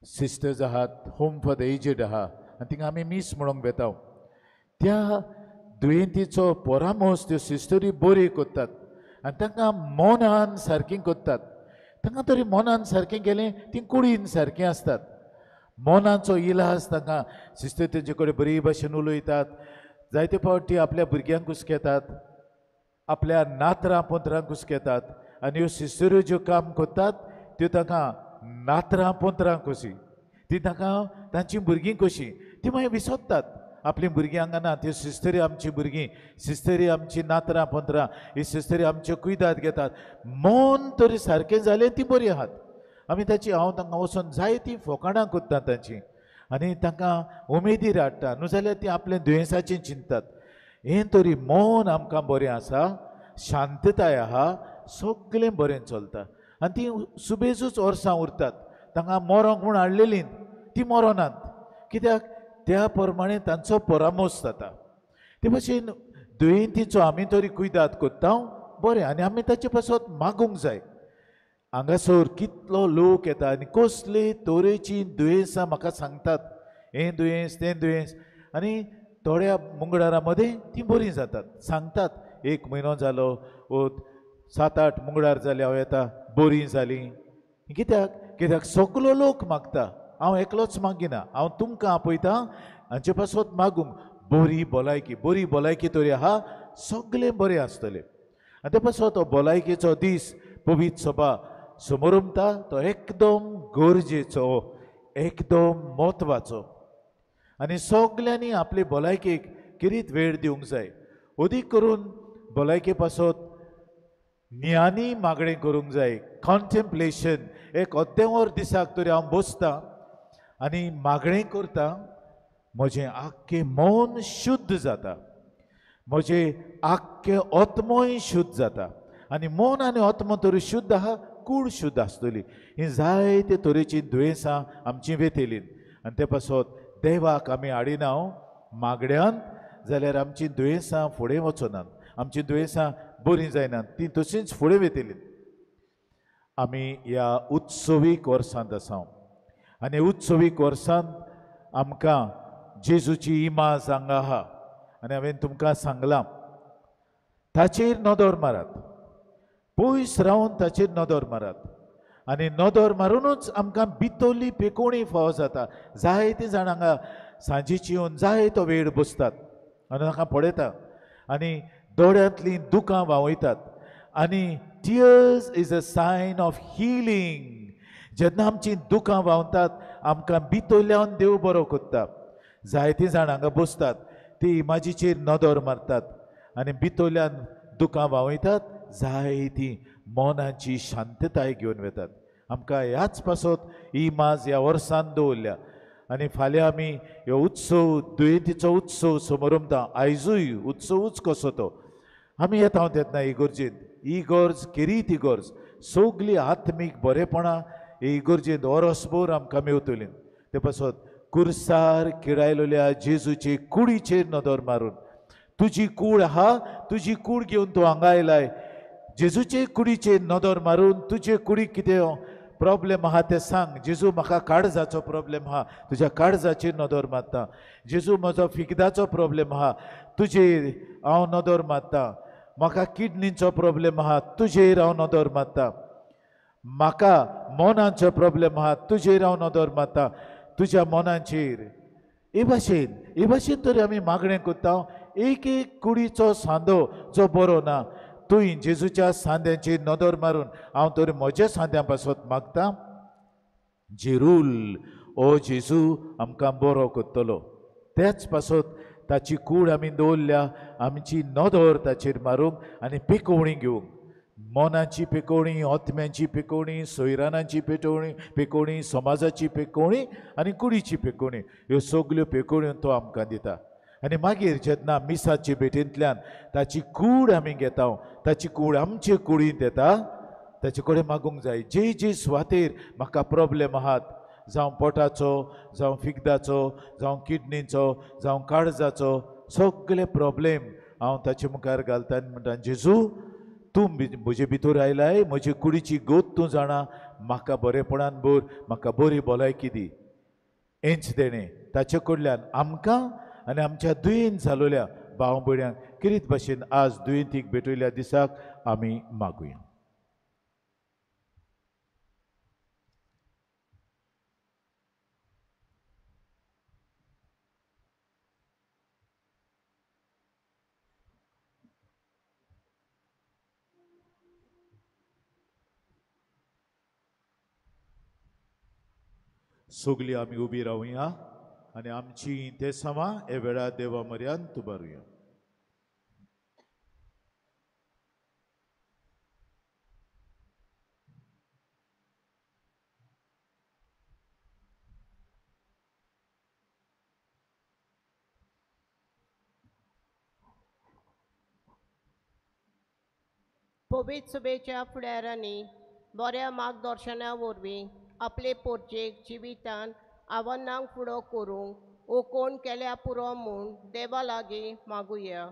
सिस्टर्स आहात, होम फॉर the aged आहा आनी थिंगा आमी मीस म्हणूंक वेता. त्या दुयेंतीचो परामर्श त्यो सिस्टरी बरी करतात आनी तांकां मनान सारकें करतात. तांकां तरी मनान सारकें गेलें तीं कुडीन सारकें आसतात. मनाचो इलाज तांकां सिस्टर तेंचे कडेन बरी भाशेन उलयतात. जायते फावटी आपल्या भुरग्यांक हुस्केतात, आपल्या नातरां पोंतरांक हुस्केतात आनी ह्यो सिस्टऱ्यो ज्यो काम करतात त्यो तांकां नातरां पोंतरां कशीं, ती तांकां तांचीं भुरगीं कशीं, ती मागीर विसरतात. आपलीं भुरगीं हांगा ना, त्यो सिस्टरी आमची भुरगीं, सिस्टरी आमची नातरां पोंतरां, ही सिस्टरी आमच्यो कुयदाद घेतात. मन तरी सारकें जालें ती बरी आहात. आमी ताची हांव तांकां वचून जायतीं फोकाणां करता तांची आनी तांकां उमेदीर हाडटा, न्हू जाल्यार ती आपलें दुयेंसाचें चिंततात. हें तरी मन आमकां बरें आसा, शांतताय आहा, सगळें बरें चलता आनी ती सुबेजूच वर्सां उरतात. तांकां मरोंक म्हूण हाडलेलीं ती मरोनात, कित्याक त्या प्रमाणे तांचो परामर्श जाता. ते भशेन दुयेंतीचो आमी तरी कुयदाद करता बरें आनी आमी ताचे पासत मागूंक जाय. हांगासर कितलो लोक येता आनी कसले तरेचीं दुयेंसां म्हाका सांगतात, हें दुयेंस तें दुयेंस, आनी थोड्या मुंगडारां मदें तीं बरीं जातात. सांगतात एक म्हयनो जालो वो 7-8 मुंगडार जाले हांव येता बरीं जालीं. कित्याक? कित्याक सगलो लोक मागता, हांव एकलोच मागिना, हांव तुमकां आपयता हांचे पासत मागूंक बरी भलायकी. बरी भलायकी तरी आहा सगळें बरें आसतलें. आनी ते पासत तो भलायकेचो दीस पवित्र सभा समोरमता तो एकदम गरजेचो, एकदम म्हत्वाचो आनी सगल्यांनी आपले भलायकेक किरीत वेळ दिवंक जाय. अदीक करून भलायके पासत ज्ञानी मागणें करूंक जाय. कॉन्टेम्पलेशन, एक अर्दें वर दिसाक तरी हांव बसतां आनी मागणें करता, म्हजें आख्खें मन शुद्ध जाता, म्हजें आख्खें आत्मोय शुद्ध जाता आनी मन आनी आत्मो तरी शुद्ध आहा, कूड शुद्ध आसतली. ही जायते तरेचीं दुयेंसां आमचीं वेतलीं आनी ते पासत देवाक आमी हाडिना मागड्यान जाल्यार आमचीं दुयेंसां फुडें वचनात, आमचीं दुयेंसां बरीं जायनात, तीं तशींच फुडें वेतलीं. आमी ह्या उत्सवीक वर्सांत आसा आनी उत्सवीक वर्सांत आमकां जेजूची इमाज हांगा आहा आनी हांवें तुमकां सांगलां ताचेर नदर मारात, पयस रावन ताचेर नदर मारात आनी नदर मारुनूच आमकां भितरली पेकोवणी फावो जाता. जायतीं जाणां हांगा सांजेची येवन जायतो वेळ बसतात आनी तांकां पळयता आनी दोळ्यांतलीं दुकां व्हांवयतात आनी tears is a sign of healing. जेन्ना आमचीं दुकां व्हांवतात आमकां भितरल्यान देव बरो करता. जायतीं जाणां हांगा बसतात ती इमाजीचेर नदर मारतात आनी भितरल्यान दुकां व्हांवयतात, जायतीं मनाची शांतताय घेवन वेतात. आमकां ह्याच पासत ही इमाज ह्या वर्सान दवरल्या आनी फाल्यां आमी ह्यो उत्सव दुयेंतीचो उत्सव समरमता. आयजूय उत्सवूच कसो तो आमी येता तेन्ना इगर्जेंत, इगर्ज केरीत इगर्ज सगळी आत्मीक बरेपणां हे इगर्जेंत वरसभर आमकां मेवतलीं. ते पासत कुर्सार किरायलेल्या जेजूचे कुडीचेर नदर मारून, तुजी कूड आहा, तुजी कूड घेवन तूं हांगा आयलाय, जेजूचे कुडीचेर नदर मारून तुजे कुडीक कितें प्रॉब्लेम आहा तें सांग. जेजू म्हाका काळजाचो प्रॉब्लेम आहा, तुज्या काळजाचेर नदर मारता. जेजू म्हजो फिगदाचो प्रॉब्लेम आहा, तुजेर हांव नदर मारता. म्हाका किडनीचो प्रॉब्लेम आहा, तुजेर हांव नदर मारता. म्हाका मनाचो प्रॉब्लेम आहा, तुजेर हांव नदर मारता, तुज्या मनाचेर. हे भाशेन हे भाशेन तरी आमी मागणें करता. एक एक कुडीचो सांदो जो बरो ना, तुवें जेजूच्या सांद्यांचेर नदर मारून हांव तरी म्हज्या सांद्यां पासत मागता, जेरूल ओ जेजू आमकां बरो करतलो. त्याच पासत ताची कूड आमी दवरल्या, आमची नदर ताचेर मारूंक आनी पेकोवणी घेवंक, मनाची पेकोवणी, आत्म्यांची पेकोवणी, सोयरानांची पेकोवणी, समाजाची पेकोवणी आनी कुडीची पेकोवणी, ह्यो सगल्यो पेकोवण्यो तो आमकां दिता. आनी मागीर जेन्ना मिसाचे भेटेंतल्यान ताची कूड आमी घेता, ताची कूड आमचे कुडींत येता, ताचे कडेन मागूंक जाय. जे जे सुवातेर म्हाका प्रॉब्लेम आहात, जावं पोटाचो, जावं फिगदाचो, जावं किडनीचो, जावं काळजाचो, सगळे प्रॉब्लेम हांव ताचे मुखार घालता आनी म्हणटा, जेजू तूं म्हजे भितर आयलाय, म्हजे कुडीची गोत तूं जाणा, म्हाका बरेपणान भर, म्हाका बरी भलायकी दी. हेंच देणें ताचे कडल्यान आमकां आनी आमच्या दुयेंत जालोल्या भाव भयण्यांक किरीत भाशेन आज दुयेंतीक भेटयल्या दिसाक आमी मागुया. सगळी आमी उबी रावया. आनी आमची इंतेसांवां हे वेळार देवा म्हऱ्यांत उबारुया. पवित्र सभेच्या फुडारांनी बऱ्या मार्गदर्शना वरवीं आपले पोरचेक जिवितान आव्हानांक फुडो करूंक ओ कोण केल्या पुरो म्हूण देवा लागीं मागुया.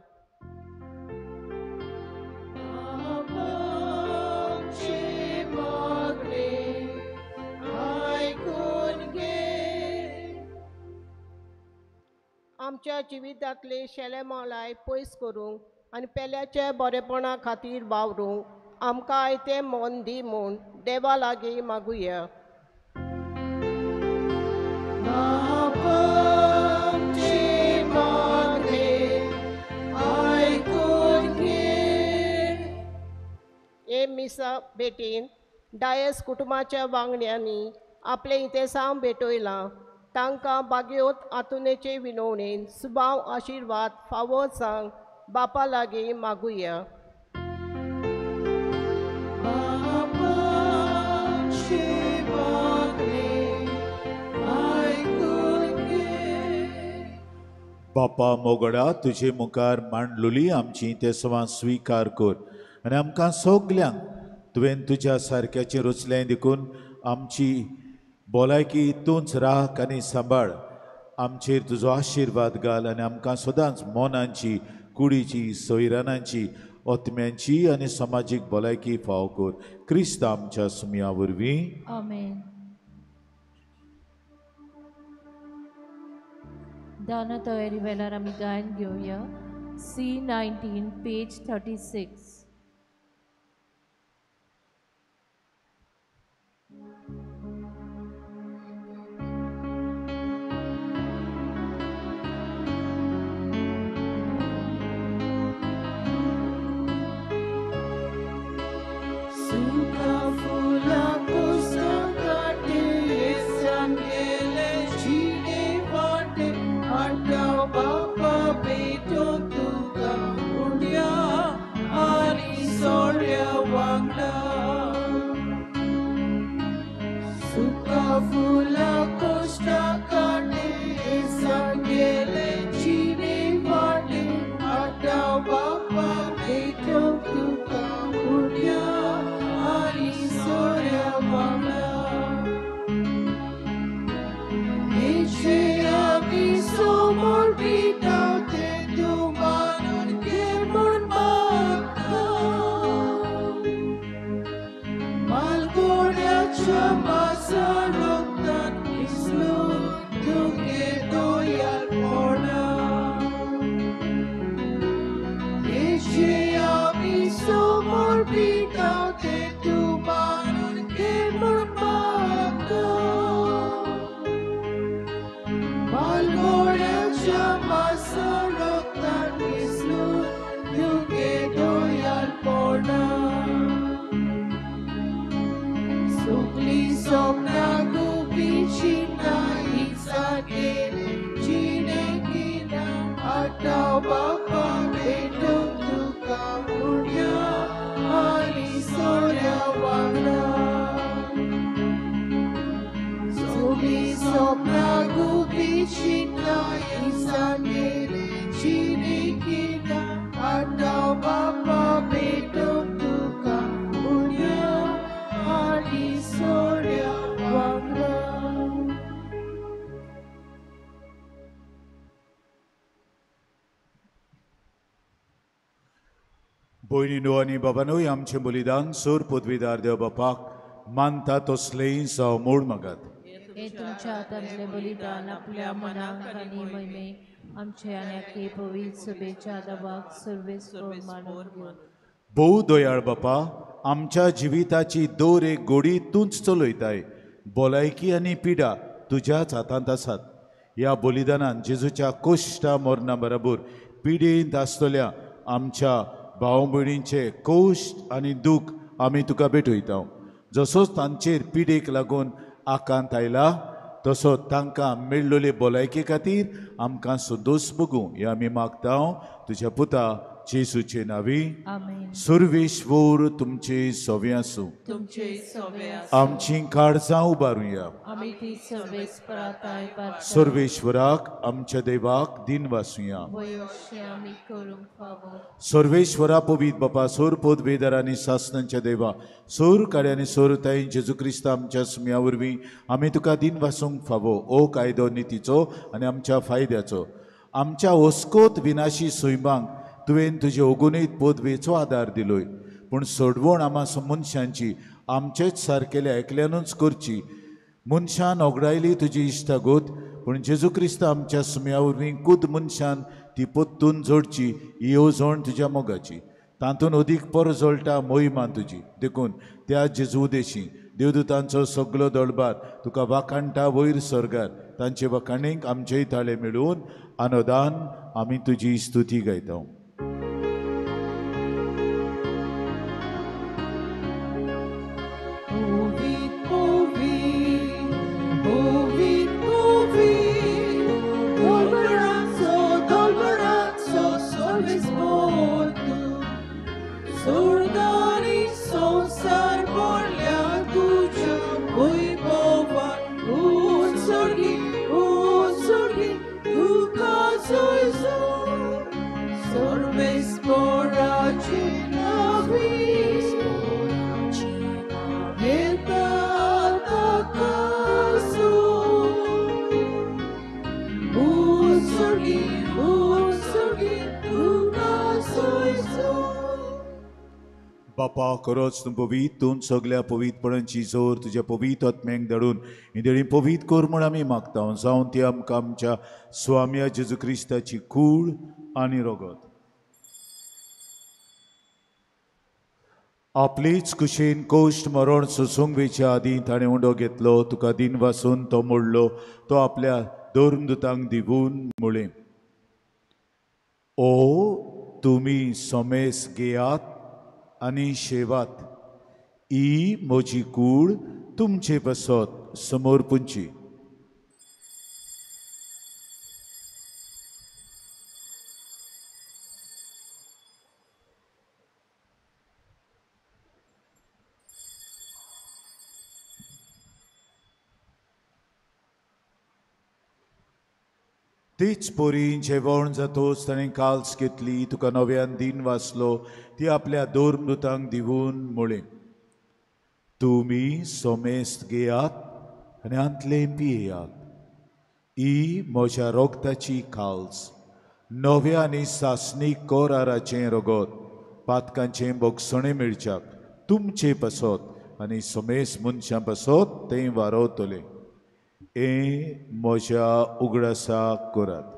आमच्या जिवितांतले शेलेमालाय पयस करूंक आनी पेल्याच्या बरेपणा खातीर वावरूंक आमकां आयतें मन दी म्हूण देवा लागीं मागुया. हे मिसा भेटीन डायस कुटुंबाच्या वांगड्यांनी आपलें इतेसांव भेटयलां. तांकां बागयोत आतुनेचे विनवणेन सुबाव आशिर्वाद फावो सांग बापा लागीं मागुया. बापा मोगडा, तुजे मुखार मांडलोली आमची तेसवां स्विकार कर आनी आमकां सगल्यांक तुवें तुज्या सारक्याचें रचलें देखून आमची भलायकी तूंच राख आनी सांबाळ. आमचेर तुजो आशिर्वाद घाल आनी आमकां सदांच मनांची, कुडीची, सोयरानांची, आत्म्यांची आनी समाजीक भलायकी फावो कर. क्रिस्त आमच्या सुमया वरवीं. आमेन. दाना तयारी वेळार आमी गायन घेवया. C19 page 36. भयणीनो आनी बाबानूय, आमचें बलिदान सोर पदवीदार देव बापाक मानता तसलें जावं मोड मागात. हे तुमच्या हातांतलें बलिदान आपल्या मनाक आनी महिमेक आमचे आनी पवित्र सभेच्या दबाक सर्वेस्पर मानून घेवं. भोव दयाळ बापा, आमच्या जिविताची दर एक गोडी तूंच चलयताय. भलायकी आनी पिडा तुज्याच हातांत आसात. ह्या बलिदानान जेजूच्या कोश्टा मरणा बरोबर पिडेंत आसतल्या आमच्या भाव भयणींचे कश्ट आनी दूख आमी तुका भेटयता. जसोच तांचेर पिडेक लागून आकांत आयला तसो तांकां मेळ्ळोले भलायके खातीर आमकां संतोश भोगूं हें आमी मागता तुज्या पुता जेजूचे नांवी। आमेन। सर्वेश्वर तुमचे सवे आसूं। तुमचे सवे आसूं। आमची काळजां उबारुया। आमी ती सर्वेस्पराताय सर्वेश्वराक आमच्या देवाक दिन वासुया। वयोशे आमी करूंक फावो। सर्वेश्वरा पवित बापा सोर पदवेदार आनी सासनांच्या देवा सोर काड्या आनी सोर ताई जेजू क्रिस्ता आमच्या सुम्या वरवीं आमी तुका दिन वासूंक फावो। ओ कायदो नितीचो आनी आमच्या फायद्याचो आमच्या ओस्कोत विनाशी सैमांक तुवें तुजे अगुणीत पदवेचो आदार दिलोय पूण सोडवण आमा मनशांची आमचेच सारकेल्या एकल्यानूच करची। मनशान ओगडायली तुजी इश्टागत पूण जेजू क्रिस्त आमच्या सुम्या वरवीं खुद मनशान ती पोत्तून जोडची ही येवजण तुज्या मोगाची तातूंत अदीक परजळटा मोहिमा तुजी। देखून त्या जेजू उदेशी देवदूतांचो सगलो दळबार तुका वाखाणटा वयर स्वर्गार तांचे वाखाणीक आमचेय ताळे मेळून आनंदान आमी तुजी स्तुती गायता। बापा खरोच तूं पवीत तूं सगल्या पवीतपणाची जोर तुज्या पवीत आत्म्यांक धाडून ही पवीत कर म्हूण आमी मागता जावन ती आमकां आमच्या स्वाम्या जेजू क्रिस्ताची कूड आनी रगत आपलीच कुशीन कोश्ट मरण सोसूंक वेच्या आदीं ताणें उंडो घेतलो तुका दिन वासून तो मोडलो तो आपल्या धर्मदूतांक दिवून म्हळें ओ तुमी समेस घेयात आनी शेवात ही म्हजी कूड तुमचे पासत समर्पूंची। तीच पोरी जेवण जातोच ताणें काल्स घेतली तुका नव्यान दिन वाचलो ती आपल्या धर्मदूतांक दिवून म्हळें तुमी सोमेस्त घेयात आनी आंतलें पियेयात ही म्हज्या रोगताची काल्स नव्या आनी सासणीक कराराचें रगत पातकांचें भोगसणें मेळच्याक तुमचे पासत आनी सोमेस मनशां पासत तें वारवतलें हें म्हज्या उगडासाक करात।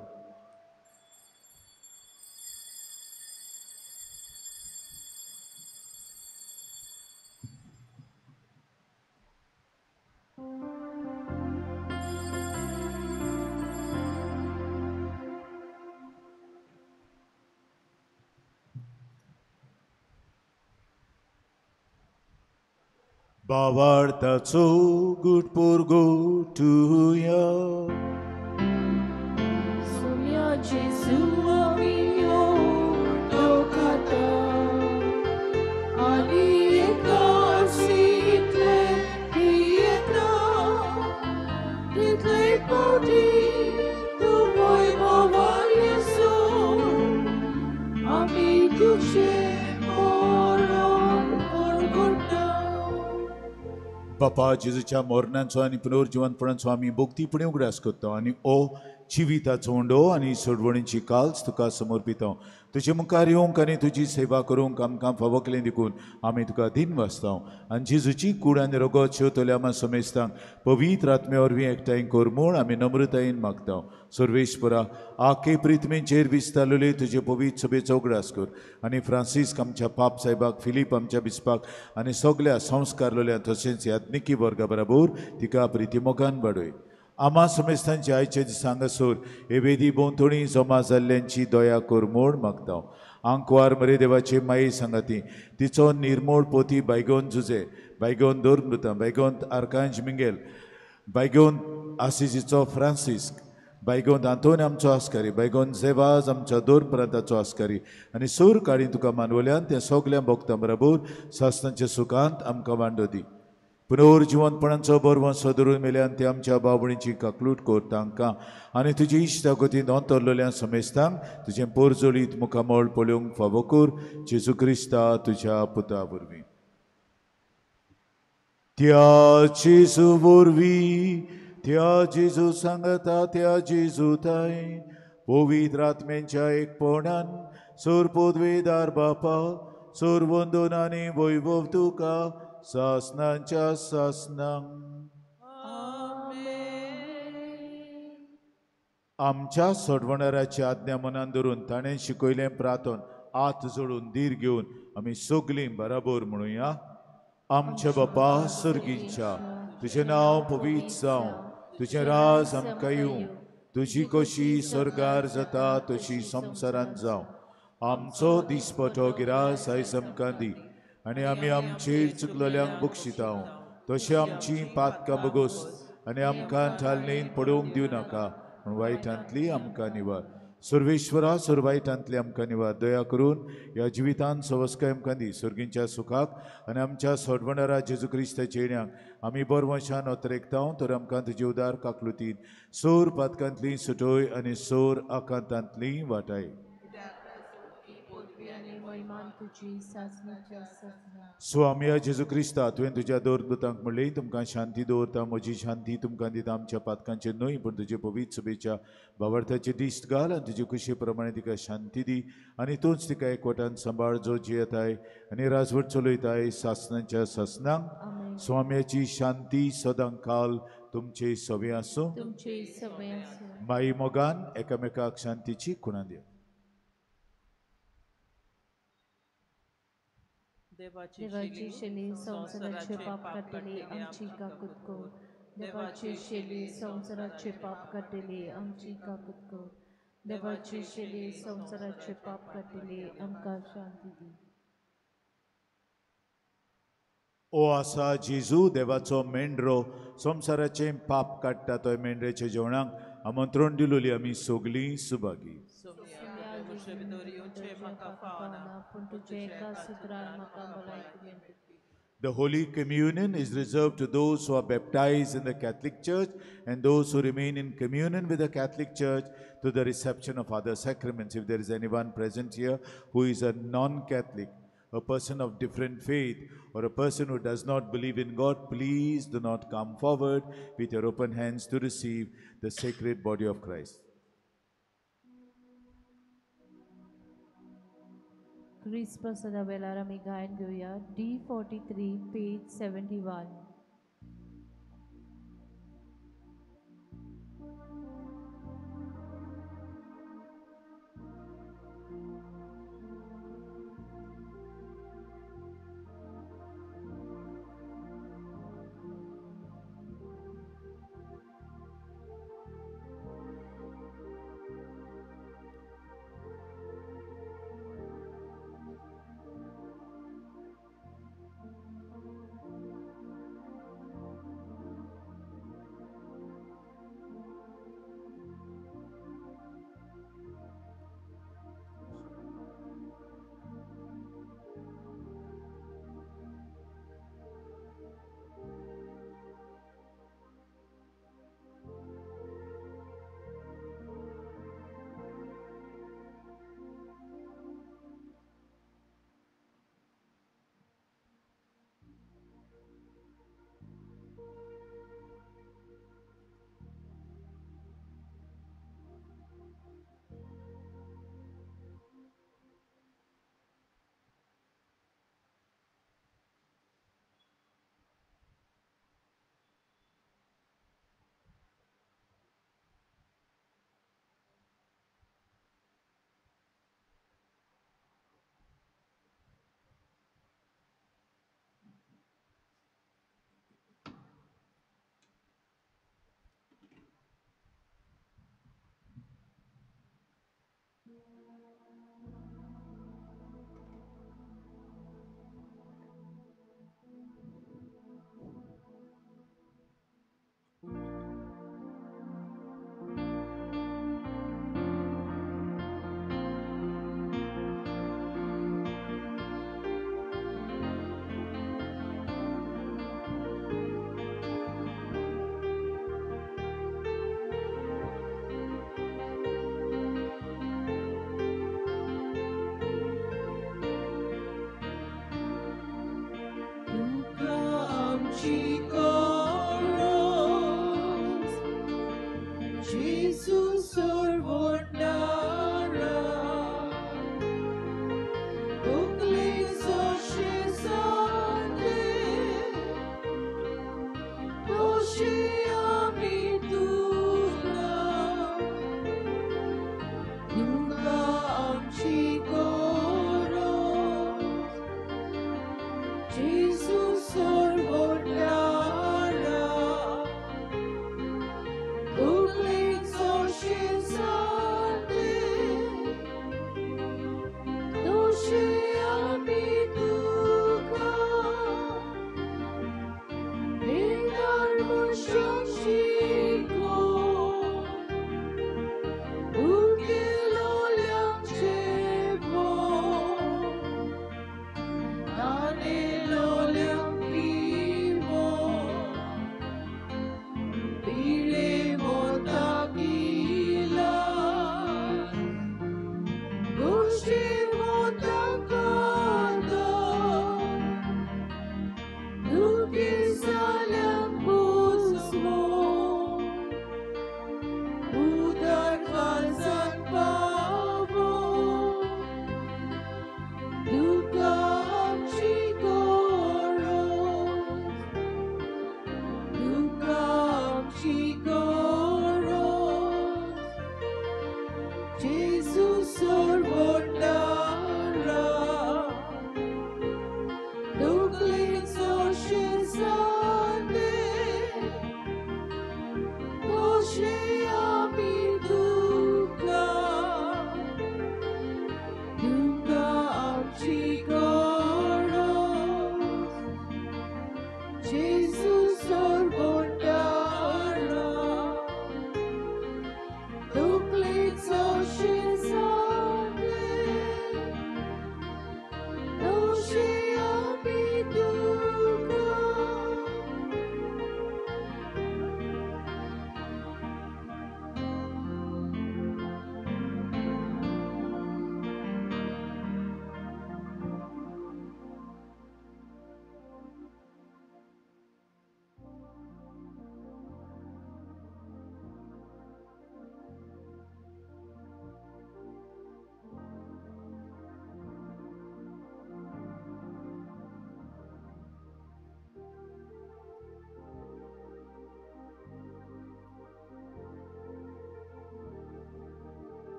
भावार्थाचो गुट पुरगोटुया सुम्या जेजू आमी यो खाता आनी एकासींतले पियेता तितले फावटी तूं वैभवान येसून आमी तुजें बापा जेजूच्या मरणाचो आनी पुनर्जिवनपणाचो आमी भक्तीपणी उगडास करता आनी ओ जिविताचो उंडो आनी सोडवणीची काल्स तुका समर्पिता। तुजे मुखार येवंक आनी तुजी सेवा करूंक आमकां फावकलें देखून आमी तुका दिन वाचता आनी जेजूची कूड आनी रगत शेवतल्या आमा समेस्तांक पवित्र आत्म्या वरवीं एकठांय कर म्हूण आमी नम्रतायेन मागता। सर्वेश्वरा आखे प्रिथमेचेर विस्तारलेले तुजे पवित्र सभेचो उगडास कर आनी फ्रांसीस्क आमच्या पाप साहेबाक फिलीप आमच्या बिस्पाक आनी सगल्या संस्कारलेल्या तशेंच याज्ञिकी वर्गा बराबर तिका प्रितीमोगान वाडय। आमा समेस्तांचे आयचे दिसा हांगासर हे वेदी भोंवतणी जमा जाल्ल्यांची दया कर म्हूण मागता। आंकवार मरे देवाचे माये सांगाती तिचो निर्मोळ पोती बायगोन जुजे बायगोन धर्मदूतां बायगोन आर्कांज मिंगेल बायगोन आसिजीचो फ्रांसिस्क, बायगोंद आंतोन आमचो आस्कारी, बायगोंद झेवाज आमच्या दोन प्रांताचो आस्कारी आनी सूर काळी तुका मानवल्यान त्या सगल्या भक्तां बरोबर सासनाच्या सुखांत आमकां वांडो दी. पुनर्जिवंतपणाचो बरवंसो धरून मेल्यान ते आमच्या बाबणीची काकलूट कर तांकां आनी तुजी इश्टागती नोंतरलेल्या समेस्तांक तुजें पोरजोळीत मुखामळ पळोवंक फावो कर, जेजू क्रिस्ता तुज्या पुता वरवीं. त्या जेजू वरवीं, त्या जेजू सांगता, त्या जेजू ताय पवित्र आत्म्यांच्या एकपणान सोर पदवेदार बापा, सोर वंदन आनी वैभव तुका सासनांच्या सासनांक. आमच्या सोडवणाराची आज्ञा मनान धरून ताणें शिकयलें प्रार्थन हात जोडून धीर घेवन आमी सगलीं बराबर म्हणुया. आमच्या बापा सर्गींच्या, तुजें नांव पवित्र जावं, तुजें राज आमकां येवं, तुजी कशी स्वर्गार जाता तशी संवसारांत जावं. आमचो दिसपटो गिरास आयज आमकां दी आनी आमी आमचेर चुकलेल्यांक बक्षितांव तशें आमची पातकां बगोस आनी आमकां ठालणेन पडोवंक दिवं नाका, पूण वायटांतली आमकां निवार. सर्वेश्वरा, सर्व वायटांतली आमकां निवार. दया करून ह्या जिवितांत सवस्काय आमकां दी. सर्गींच्या सुखाक आनी आमच्या सोडवणारा जेजू क्रिस्ताच्या येण्याक आमी बरवंशान अतरेकतांव, तर आमकां तुजे उदार काकलुतीन सोर पातकांतली सुटोय आनी सोर आकांतांतली वाटाय. स्वामिया जेजू क्रिस्ता, तुवें तुज्या दोर दुतांक म्हणलें, तुमकां शांती दवरता, म्हजी शांती तुमकां दिता. आमच्या पातकांचेर न्हय पूण तुजे पवित्र सभेच्या भावार्थाचे दिश्ट घाल आनी तुजे कुशी प्रमाणे तिका शांती दी आनी तूंच तिका एकवटान सांबाळ, जो जियेताय आनी राजवट चलयताय सासनांच्या सासनांक. स्वाम्याची शांती सदां काल तुमचे सवे आसूं. माई मोगान एकामेकाक शांतीची खुणा दिया. देवाची शेली संवसाराचे पाप काडटली आमची काकूत कर. देवाची शेली संवसाराचे पाप काडटली आमची काकूत कर. देवाची शेली संवसाराचे पाप काडटली आमकां शांती दी. ओ आसा जेजू देवाचो मेंढरो, संवसाराचें पाप काडटा तो मेंढऱ्याच्या जेवणाक आमंत्रण दिलोली आमी सगलीं Subhagi. The Holy Communion is reserved to those who are baptized in the Catholic Church and those who remain in communion with the Catholic Church to the reception of other sacraments. If there is anyone present here who is a non-Catholic, a person of different faith, or a person who does not believe in God, please do not come forward with your open hands to receive the sacred body of Christ. क्रिस्त प्रसादा वेळार आमी गायन घेवया D43 page 71. तशें आमी तुका, तुका आमची गरज जेजू सरवड्डारा, तकलेक चडशें जालें तशें आमी तुका येणार म्हूण शिको, उगेलोल्यांक जेवण, तानेलोल्यांक पिवण, पिडेवंताक इलाज, गोश्टीवंताक आदार, दुखी जाल्यांक पोसवण, उदार काळजान पावोवंक, तुका आमची गरज, तुका आमची गरज जेजू सरवड्डारा, तकलेक चडशें जालें तशें आमी तुका, तुका आमची गरज जेजू सरवड्डारा, तकलेक चडशें जालें तशें आमी तुका.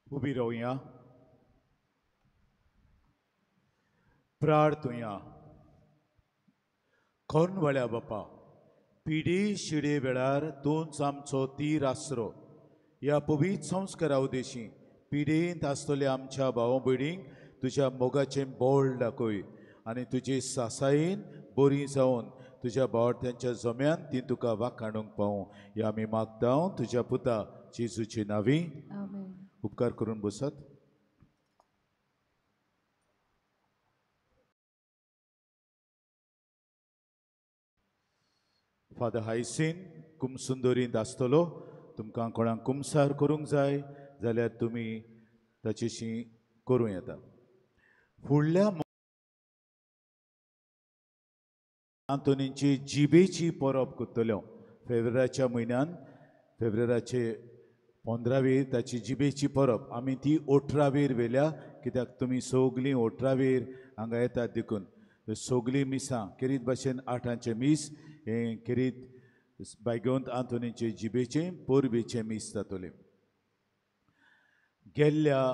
उबी रावया, प्रार्थुया. कोर्नवाल्या बापा, पिढी शिडे वेळार तूंच आमचो तीर आसरो. ह्या पवित्र संस्कारा उद्देशी पिढेंत आसतल्या आमच्या भाव भयणींक तुज्या मोगाचें बोळ दाखय आनी तुजे सासायेन बरी जावन तुज्या भावार्थ्यांच्या जम्यान ती तुका वाखाणूंक पावूं. ह्या आमी मागता तुज्या पुता जेजूचे नांवी. आमेन. उपकार करून बसात. फादर हायसीन कुमसुंदोरींत आसतलो. तुमकां कोणाक कुमसार करूंक जाय जाल्यार तुमी ताचेशी करूं येता. फुडल्या आंतोनीची जिबेची परब करतल्यो. फेब्रुवारीच्या म्हयन्यान फेब्रुवारीचे 15वेर ताची जिबेची परब. आमी ती 18वेर व्हेल्या कित्याक तुमी सगलीं 18वेर हांगा येतात देखून सगलीं मिसां केरीत भाशेन 8आंचें मीस हें केरीत बायगोंत आंतोनीचे जिबेचें परबेचें मीस जातलें. गेल्ल्या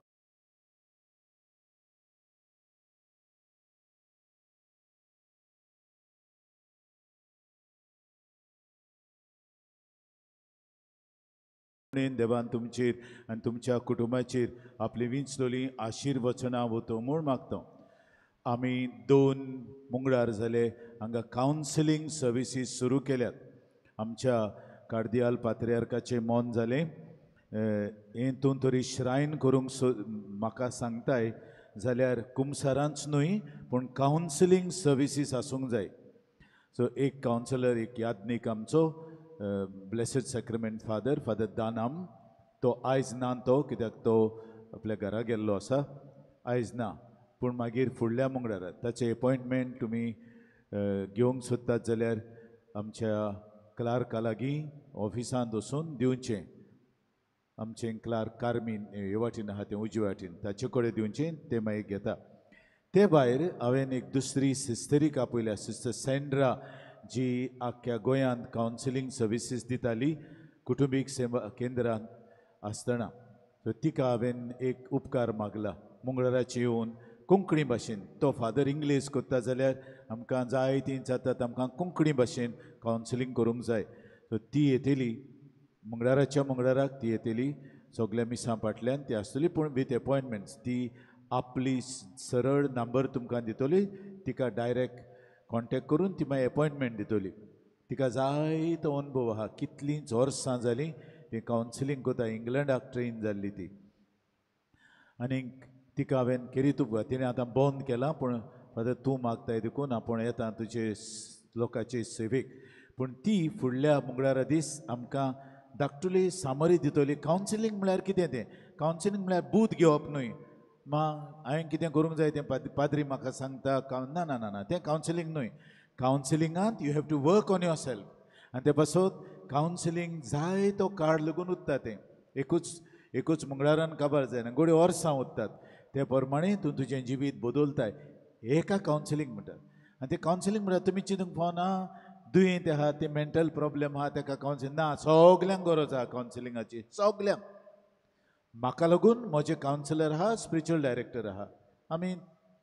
देवान तुमचेर आनी तुमच्या कुटुंबाचेर आपली विंचलोली आशिर्वचनां वतो म्हूण मागता. आमी 2 मंगळार जाले हांगा कावन्सिलींग सर्विसीस सुरू केल्यात. आमच्या कार्दियाल पात्रियार्काचें मन जालें हें तूं तरी श्रायन करूंक म्हाका सांगताय जाल्यार कुमसारांच न्हय पूण कावन्सिलींग सर्विसीस आसूंक जाय. सो एक कावन्सिलर, एक याज्ञीक आमचो blessed sacrament father, father Danam, तो आयज ना, तो कित्याक तो आपल्या घरा गेल्लो आसा, आयज ना, पूण मागीर फुडल्या मंगळारा ताचें एपॉयंटमेंट तुमी घेवंक सोदतात जाल्यार आमच्या क्लार्का लागीं ऑफिसांत वचून दिवचें. आमचें क्लार्क कार्मीन हे वाटेन आहा तें उजवे वाटेन, ताचे कडेन दिवचें, तें मागीर घेता. ते भायर हांवें एक दुसरी सिस्टरीक आपयल्या, सिस्टर सँड्रा, जी आख्ख्या गोंयांत कावन्सिलींग सर्विसीस दिताली कुटुंबीक सेवा केंद्रांत आसतना. सो तिका हांवें एक उपकार मागला, मंगळाराचें येवन कोंकणी भाशेन, तो फादर इंग्लीश करता जाल्यार आमकां जाय ती जातात, आमकां कोंकणी भाशेन कावन्सिलींग करूंक जाय. सो ती येतली मंगळाराच्या मंगळाराक, ती येतली सगल्या मिसां फाटल्यान ती आसतली, पूण वीथ एपॉयंटमेंट्स. ती आपली सरळ नंबर तुमकां दितली, तिका डायरेक्ट कॉन्टेक्ट करून ती मागीर एपॉयंटमेंट दितली. तिका जायतो अनुभव आहा, कितलींच वर्सां जालीं ती कावन्सिलींग करता, इंग्लंडाक ट्रेन जाल्ली ती. आनी तिका हांवें केरीत उपकार, तिणें आतां बंद केलां, पूण फादर तूं मागताय देखून आपूण येता तुजे लोकांचे सेवेक. पूण ती फुडल्या मंगळारा दीस आमकां धाकटुली सामरी दितली. कावन्सिलींग म्हळ्यार कितें तें? कावन्सिलींग म्हळ्यार बूथ घेवप न्हय, मा हांवें कितें करूंक जाय तें पाद्री म्हाका सांगता, ना ना ना ना, तें कावन्सिलींग न्हय. कावन्सिलिंगांत you have to work on yourself. आनी ते पासत कावन्सिलींग जाय तो काळ लागून उत्ता, तें एकूच एकूच मंगळारान काबार जायना, गोडे वर्सां उत्तात. ते प्रमाणे तूं तुजें जिवीत बदलताय, एका कावन्सिलींग म्हणटात. आनी तें कावन्सिलींग म्हणल्यार तुमी चिंतूंक फावना दुयेंत आहा, तें मेंटल प्रॉब्लम आहा तेका कावन्सिलींग ना, सगल्यांक गरज आहा कावन्सिलिंगाची, सगल्यांक. म्हाका लागून म्हजे कावन्सिलर आहा, स्पिरिच्युअल डायरेक्टर आहा, आमी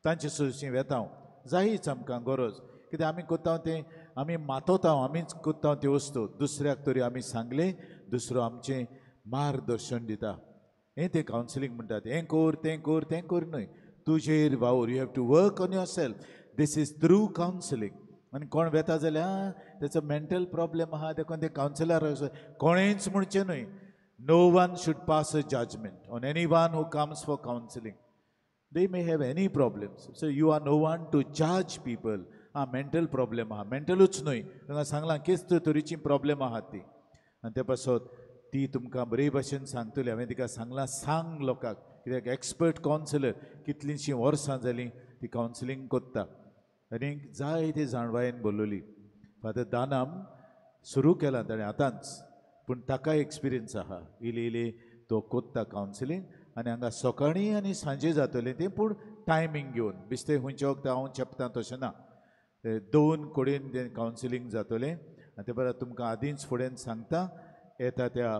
तांचे सरशीं वेता, जायच आमकां गरज. कित्याक आमी करता तें आमी मातोता, आमीच करता त्यो वस्तू, दुसऱ्याक तरी आमी सांगलें, दुसरो आमचें मार्गदर्शन दिता. हें तें कावन्सिलींग म्हणटात. हें कर तें कर तें कर न्हय, तुजेर वावर, you have to work on yourself. This is through counselling. आनी कोण वेता जाल्यार तेचो मेंटल प्रॉब्लम आहा देखून ते कावन्सिलर कोणेंच म्हणचें न्हय. No one should pass a judgment on anyone who comes for counselling. They may have any problems, so you are no one to judge people. आं, मेंटल प्रॉब्लम आहा, मेंटलूच न्हय, तांकां सांगलां कितें तरेची प्रॉब्लम आहात ती. आनी ते पासत ती तुमकां बरे भाशेन सांगतली. हांवें तिका सांगलां सांग लोकांक, कित्याक एक्सपर्ट कावन्सिलर, कितलींशीं वर्सां जालीं ती कावन्सिलींग करता आनी जाय ते जाणवायेन बोलली. फादर दानाम सुरू केलां ताणें आतांच, पूण ताकाय एक्सपिरियन्स आहा, इल्ली इल्ली तो कोत्ता कावन्सिलींग. आनी हांगा सकाळीं आनी सांजे जातलें तें, पूण टायमींग घेवन, बेश्टें खंयच्या वखदां हांव चेपता तशें ना, दोन कडेन तें कावन्सिलींग जातलें. आनी ते बरें तुमकां आदींच फुडें सांगता, येता त्या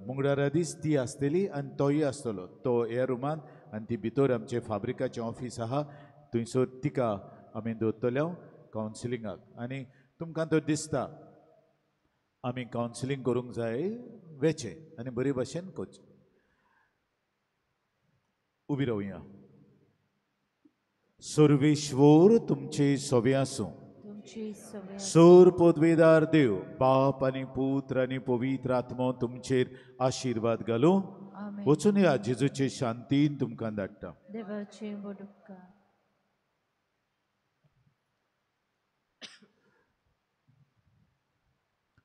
मंगळारा दीस ती आसतली आनी तोय आसतलो, तो ह्या रुमांत आनी ती भितर आमचें फाब्रिकाचें ऑफीस आहा थंयसर तिका आमी दवरतले कावन्सिलिंगाक. आनी तुमकां तर दिसता आमी कावन्सिलींग करूंक जाय, वेचें आनी बरे भाशेन करचें. उबी रावया. सर्वेश्वर तुमचे सवे आसूं. सोर पदवेदार देव बाप आनी पुत्र आनी पवित्र आत्मो तुमचेर आशिर्वाद घालूं. वचून या, जेजूचे शांतीन तुमकां धाडटा. देवाचे व्हड उपकार.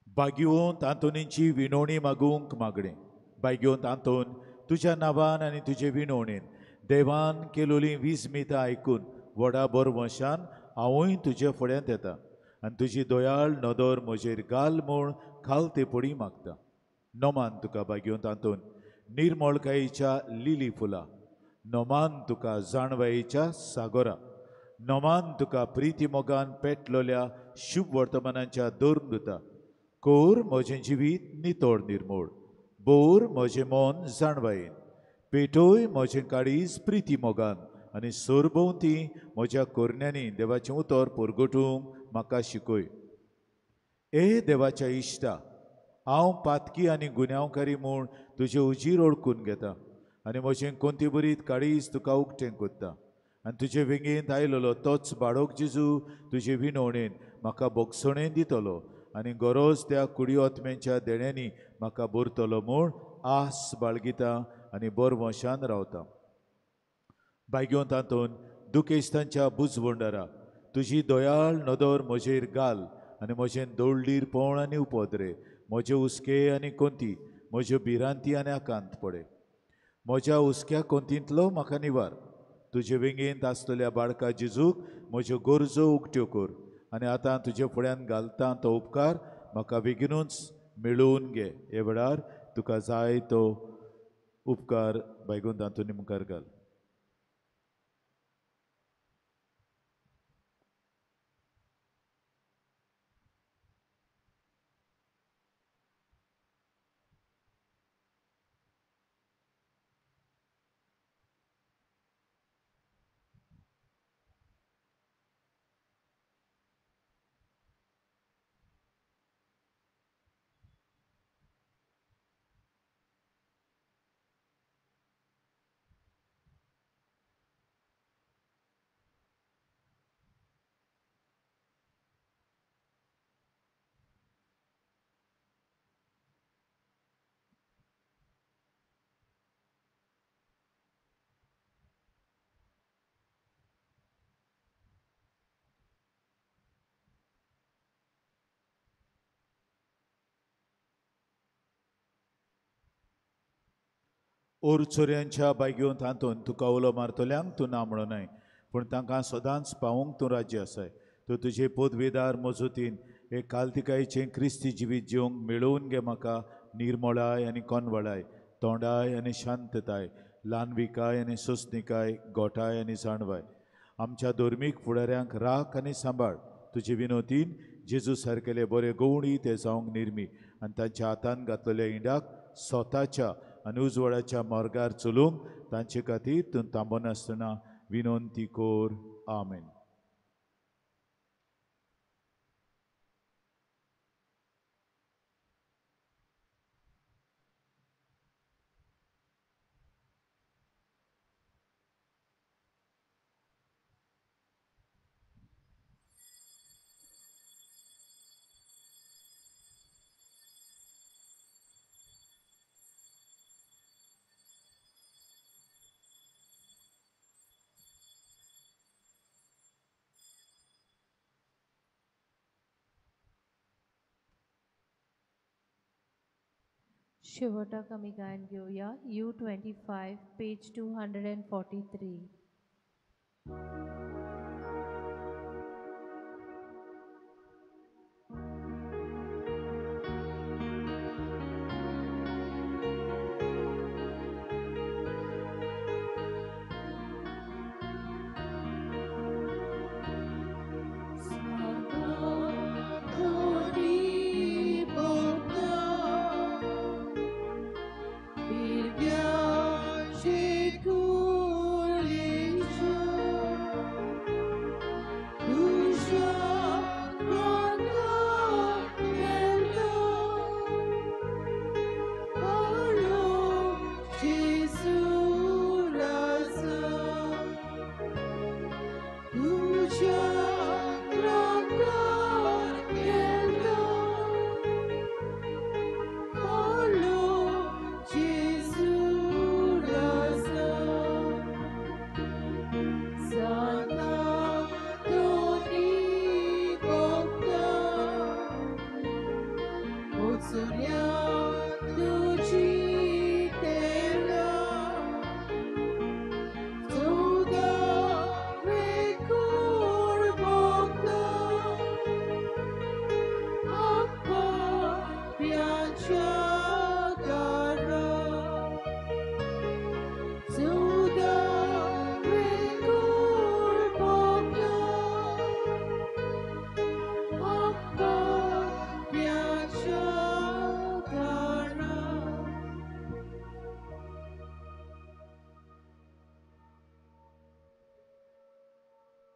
भाग्यवंत आंतोनीची विनवणी मागूंक मागणें. भाग्यवंत आंतोन, तुज्या नांवान आनी तुजे विनवणेन देवान केलोली विस्मिता आयकून व्हडा बरवंशान हांवूय तुजे फुड्यांत येता आनी तुजी दयाळ नदर म्हजेर घाल म्हूण खालते पडी मागता. नमान तुका भाग्यवंत आंतोन, निर्मळकायेच्या लिली फुलां, नमान तुका जाणवायेच्या सागोरा, नमान तुका प्रिती मोगान पेटलोल्या शुभ वर्तमानाच्या धर्मदुता. कोर म्हजें जिवीत नितळ निर्मोळ, बोर म्हजें मन जाणवायेन, पेटोय म्हजें काळीज प्रिती मोगान आनी सरभोंवती म्हज्या कोरण्यांनी देवाचें उतर परगटूंक म्हाका शिकय. ए देवाच्या इश्टा, हांव पातकी आनी गुन्यांवकारी म्हूण तुजे उजीर ओळखून घेता आनी म्हजें कोंतीबरीत काळीज तुका उक्तें करता आनी तुजे वेंगेंत आयलेलो तोच बाळक जेजू तुजे विनवणेन म्हाका बोगसणेन दितलो आनी गरज त्या कुडी आत्म्यांच्या देण्यांनी म्हाका भरतलो म्हूण आस बाळगिता आनी बरवंशान रावता. बायगेवन तातूंत दुखेस्तांच्या बुजवंडरा तुजी दयाळ नदर म्हजेर घाल आनी म्हजें दोळडीर पोवण आनी उपद्रे म्हजे हुस्के आनी कोंती म्हज्यो भिरांती आनी आकांत पडे. म्हज्या हुस्क्या कोंतींतलो म्हाका निवार. तुजे वेंगेंत आसलेल्या बाळका जेजूक म्हज्यो गरजो उक्त्यो कर आनी आतां तुजे फुड्यान घालता तो उपकार म्हाका बेगीनूच मेळोवन घे. हे वेळार तुका जाय तो उपकार बायगून तातूंत मुखार घाल. ओर चोरयांच्या बायगेवन तातूंत तुका उलो मारतल्यांक तूं ना म्हणूनय पूण तांकां सदांच पावूंक तूं राज्य आसाय. तूं तुजे पदवेदार मजतीन हे कालतिकायेचें क्रिस्ती जिवीत जिवंक मेळोवन घे म्हाका निर्मळाय आनी कोनवळाय, तोंडाय आनी शांतताय, ल्हानविकाय आनी सोंसणिकाय, गोठाय आनी जाणवाय. आमच्या धर्मीक फुडाऱ्यांक राख आनी सांबाळ. तुजे विनोतीन जेजू सारकेले बरे गवणी ते जावंक निर्मी आनी तांच्या हातान घातलेल्या इंडाक स्वताच्या आनी उजवाडाच्या मार्गार चलूंक तांचे खातीर तूं थांबनासतना विनंती कर. आमेन. शेवटाक आमी गायन घेवया. U 25 page 243.